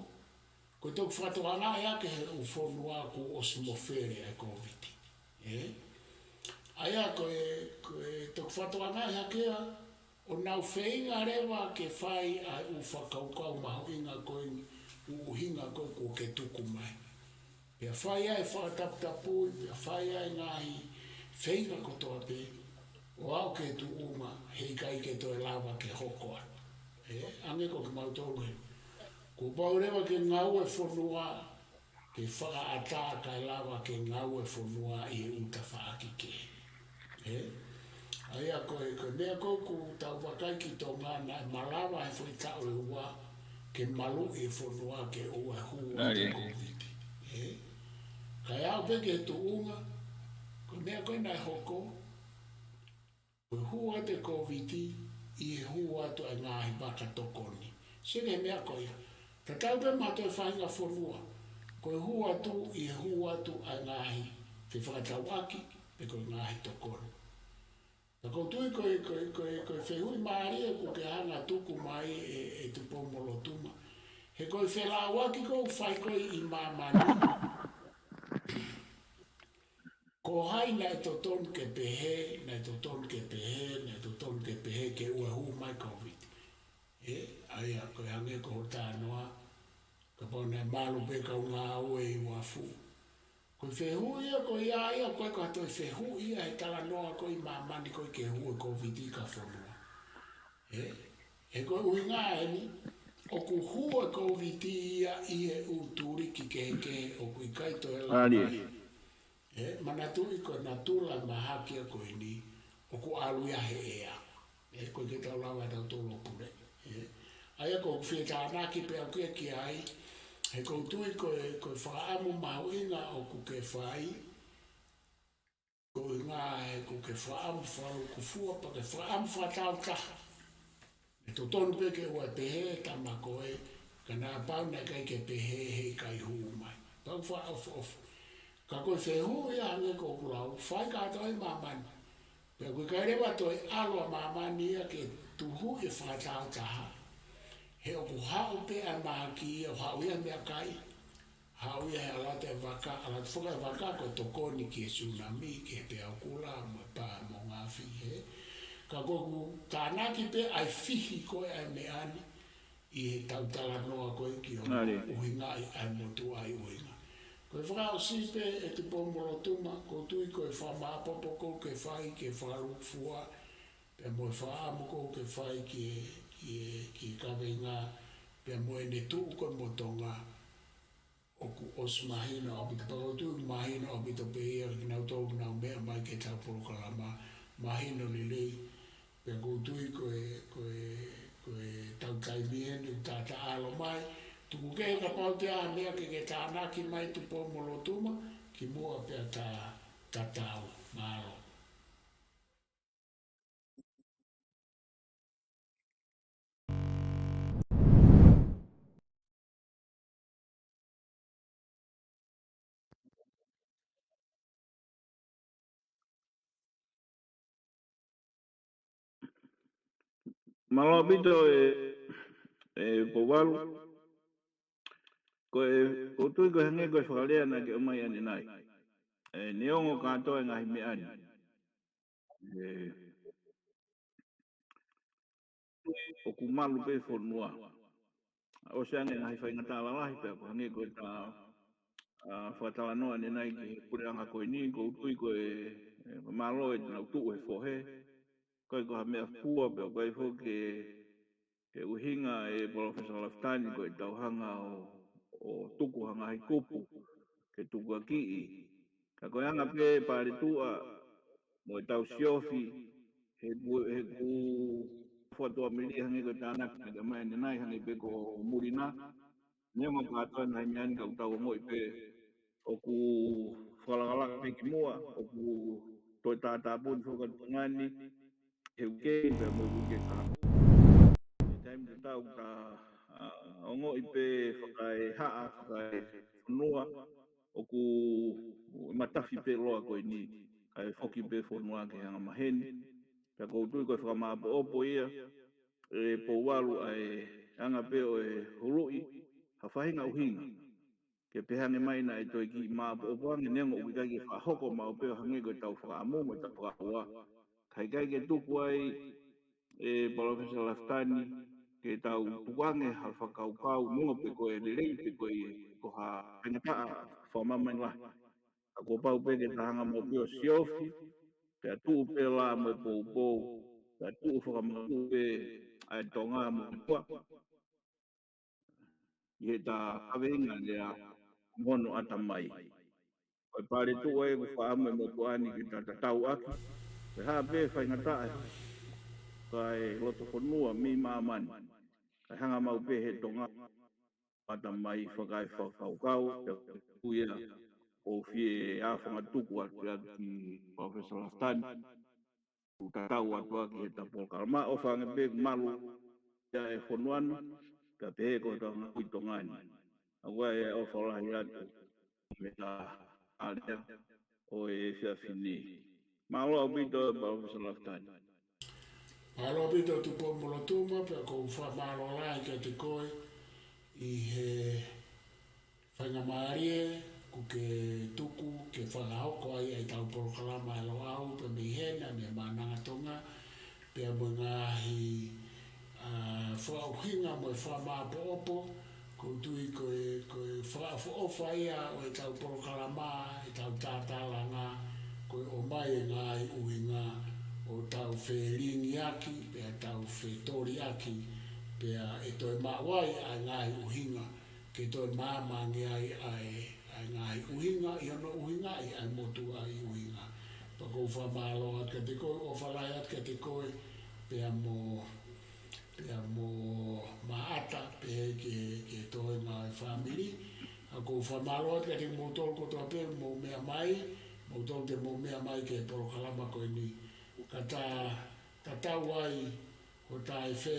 ko e toki fakatokangaʻi hake he ʻū fonua kuo ʻosi mofele ʻa e Kōviti. ʻE? ʻA ia ko e, ko e toki fakatokangaʻi hake ia, ʻo nau feinga leva ke fai ʻa e ʻū fakakaukau mahuʻinga ko eni, ʻū ʻuhinga ko ē ʻoku ke tuku mai. Pea fai ai e fakataputapui, pea fai ai e ngaahi feinga kotoa pē, ʻo aʻu ki he tuʻunga, heʻikai ke toe lava ke hoko atu. ʻE, hangē ko kimautolu heni. Kuo pau leva ke ngaue fonua, ke fakaʻatā kae lava ke ngaue fonua ʻi he ʻū tafaʻaki kehe. ʻE? ʻA ia ko e, ko e meʻa ko ē ʻoku tau vakai ki Tonga naʻe malava he foʻi taʻu ʻe ua ke maluʻi e fonua ke ʻoua ʻe hū ʻa e Kōviti. ʻE? Kae aʻu pē ki he tuʻunga, ko e meʻa ko ē naʻe hoko, ko e hū atu e Kōviti ʻi he hū atu ʻa e ngaahi vaka tokoni. Sio ki he meʻa ko ia. Tatau pē mo ha toe faʻahinga fonua. Ko e hū atu ʻi he hū atu ʻa e ngaahi fefakatauʻaki, pe ko e ngaahi tokoni. Ka ʻoku ou tui ko e, ko e, ko e, ko e fehuʻi mālie ʻoku ke hanga tuku mai ʻe, ʻe Tupou-mo-Lotuma. He ko e felāuaki ʻoku fai ko ē ʻi māmani. Ko hai naʻe totonu ke pehē, naʻe totonu ke pehē, naʻe totonu ke pehē ke ʻoua ʻe hū mai Kōviti. ʻE, ʻa ia, ko e hangē ko hoʻo talanoa, kapau naʻe malu pē kau ngāue ʻi Uafu. Ko e fehuʻi ia, ko ia ia, ko e ka toe fehuʻi ia he talanoa ko ē ʻi māmani ko ē ke hū e Kōviti ki ha fonua. ʻE, he ko e ʻuhinga eni, ʻoku hū e Kōviti ia ʻi he ʻū tuliki kehekehe ʻoku ʻikai toe lava. ʻE, manatuʻi ko e natula mahaki ia ko eni, ʻoku ʻalu ia he ʻea. ʻE, ʻoku ʻikai ke tau lava ʻe tautolu ʻo pule. ʻE, ʻa ia ʻoku ou fie tānaki pē au ki ai, he ʻoku ou tui ko e, ko e fakaʻamu mahuʻinga ʻoku ke fai, ko e ngaahi ʻoku ke fakaʻamu fakalūkufua, pea ke fakaʻamu fakataautaha. ʻE totonu pē ke ʻoua ʻe pehē, tama ko ē, ka naʻa pau naʻe ʻikai ke pehē, heʻikai hū mai. Pau fakaʻofoʻofa. Ka ko e fehuʻi ia hangē ko ʻeku lau, fai kātoa ʻi māmani. Pea ʻoku ʻikai leva toe ʻalu ʻa māmani ia ke tuhuʻi e fakataautaha. He ʻoku haʻu pē ʻa e mahaki ia, ʻo haʻu ia meʻakai. Haʻu ia he ʻalu atu e vaka, ʻalu atu foki e vaka ko e tokoni ki he sunami, ki he peau kula, mo e pā mo e ngaahi fehuʻi. Ka ʻoku ou tānaki pē ʻa e fihi ko ē ʻa e meʻa ni, ʻi heʻetau talanoa ko ē ki hono ʻuhingaʻi ʻa e motuʻaʻi ʻuhinga. Ko e fakaʻosi pē ʻe Tupou-mo-Lotuma, ʻoku ou tui ko e fakamāpopo ʻoku ke fai ke fakalūkufua, pea mo e fakaʻamu ko ē ke fai ki he, ki he, ki he kaveinga, pea mo ʻene tuʻu ko ē mo Tonga, ʻoku ʻosi mahino ʻaupito, pea ʻoku ou tui mahino ʻaupito pē ia kinautolu ʻoku nau meʻa mai ki heʻetau polokalama, mahino lelei, pea ʻoku ou tui ko e, ko e, ko e tau taimi eni ʻoku ta taʻalo mai, tuku kehe kapau ʻoku ʻi ai ha meʻa ke ke tānaki mai Tupou-mo-Lotuma, kimuʻa pea ta, ta tau, mālō. Mālō ʻaupito ē, ē Pouvalu. Ko e, ʻoku ou tui ko e hangē ko e fakalea naʻa ke ʻomai ʻanenai. Ē, neongo kātoa e ngaahi meʻa ni, ē, ʻoku malu pē fonua. ʻOsi ange ngaahi faingataʻa lalahi pea ʻoku hangē ko e ta, ā, fakatalanoa ʻanenai ki he puleʻanga ko eni, ʻoku ou tui ko e, ē, mālō ʻenau tuʻu he fohe. ʻIkai ko ha meʻa fua pea ʻoku ʻikai foki ke, ke ʻuhinga ē Palōfesa Lafitani ko ʻetau hanga ʻo, ʻo tuku ha ngaahi kupu ke tukuakiʻi. Ka ko e anga pē Paletuʻa mo ʻetau siofi, he ʻoku, he ʻoku fua tuʻa mili hangē ko e tānaki naʻa ke ʻomai ʻanenai hangē pē ko muli na. Neongo kātoa e ngaahi meʻa ni ka ʻoku tau ongoʻi pē ʻoku fakalakalaka pē kimuʻa, ʻoku toe tātāpuni foki atu Tonga ni, he uike ni pea mo e uike ka. He taimi tatau ka, ā, ongoʻi pē fakaehaʻa, fakaefonua, ʻoku matafi pē loa ko eni, kae foki pē fonua ki he anga maheni. Pea ʻoku ou tui ko e fakamāʻopoʻopo ia, ē Pouvalu, ʻa e anga pē ʻo e huluʻi ha faʻahinga ʻuhinga. Ke pehē ange mai naʻe toe kiʻi māʻopoʻopo ange neongo ʻoku ʻikai ke fakahoko maʻu pē ʻo hangē ko ʻetau fakaʻamu mo ʻetau fakaʻauha. Ka ʻikai ke tuku ai ē Palōfesa Lafitani ke tau tuku ange ha fakakaukau neongo pē ko e lelei pē ko e ko ha faingataʻa fakamāmani lahi. Ka kuo pau pē ke ta hanga maʻu pē ʻo siofi, pea tuʻu pē lā mo e poupou, pea tuʻu fakamanatu pē ʻa e Tonga mo e Tonga ʻi heʻeta kaveinga lea mo hono ʻatamai. Ko e Paletuʻa ē ʻoku fakaʻamu e motuʻa ni ke ta tatau ʻaki, pe ko e hā pē faingataʻa kae loto fonua mei māmani, kae hanga maʻu pē he Tonga ʻatamai fakaefakakaukau, pea ko ia ʻoku ou fie ʻā fangatuku atu ʻaki Palōfesa Lafitani, ʻoku tatau atu ʻaki heʻeta polokalama. ʻOfa ange pē ʻoku malu ia e fonua na, pea pehē ko ʻetau ngāue ʻi Tonga ni. ʻA ia ʻofa lahi atu mei he alea ʻo e efiafi ni. Mālō ʻaupito Palōfesa Lafitani. Mālō ʻaupito Tupou-mo-Lotuma, pea ʻoku ou fakamālō lahi kiate koe ʻi he faingamālie kuo ke tuku ke fakahoko ai ʻetau polokalama ʻa e Loʻau pē mei hena, mei Maʻananga Tonga, pea mo e ngaahi, ā, fakaʻuhinga mo e fakamāʻopoʻopo, ʻoku ou tui ko e, ko e fakaʻofoʻofa ia ʻo ʻetau polokalama, ʻetau tātālanga, ko e ʻomai e ngaahi ʻuhinga ʻo tau felingiʻaki, pea tau fetoliʻaki, pea ʻe toe maʻu ai ʻa e ngaahi ʻuhinga, ke toe maama ange ai ʻa e, ʻa e ngaahi ʻuhinga, ʻi hono ʻuhingaʻi ʻa e motuʻa ʻi ʻuhinga. Pea ʻoku ou fakamālō atu kiate koe, ʻofa lahi atu kiate koe, pea mo, pea mo Maʻata, pea ki he, ki he toenga ʻo e fāmili. ʻA ia ʻoku ou fakamālō atu kiate kimoutolu kotoa pē mou meʻa mai, moutolu te mou meʻa mai ki he polokalama ko eni. Ka ta, ta tau ai, ʻo ta ʻi fē,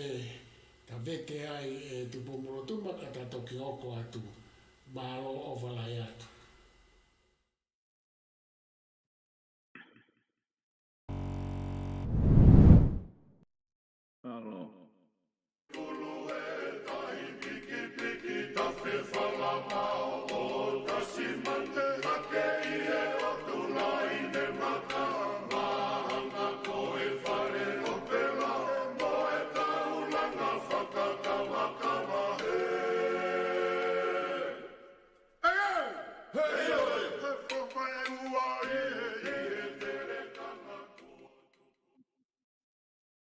ta vete ai ē Tupou-mo-Lotuma ka ta toki hoko atu. Mālō, ʻofa lahi atu.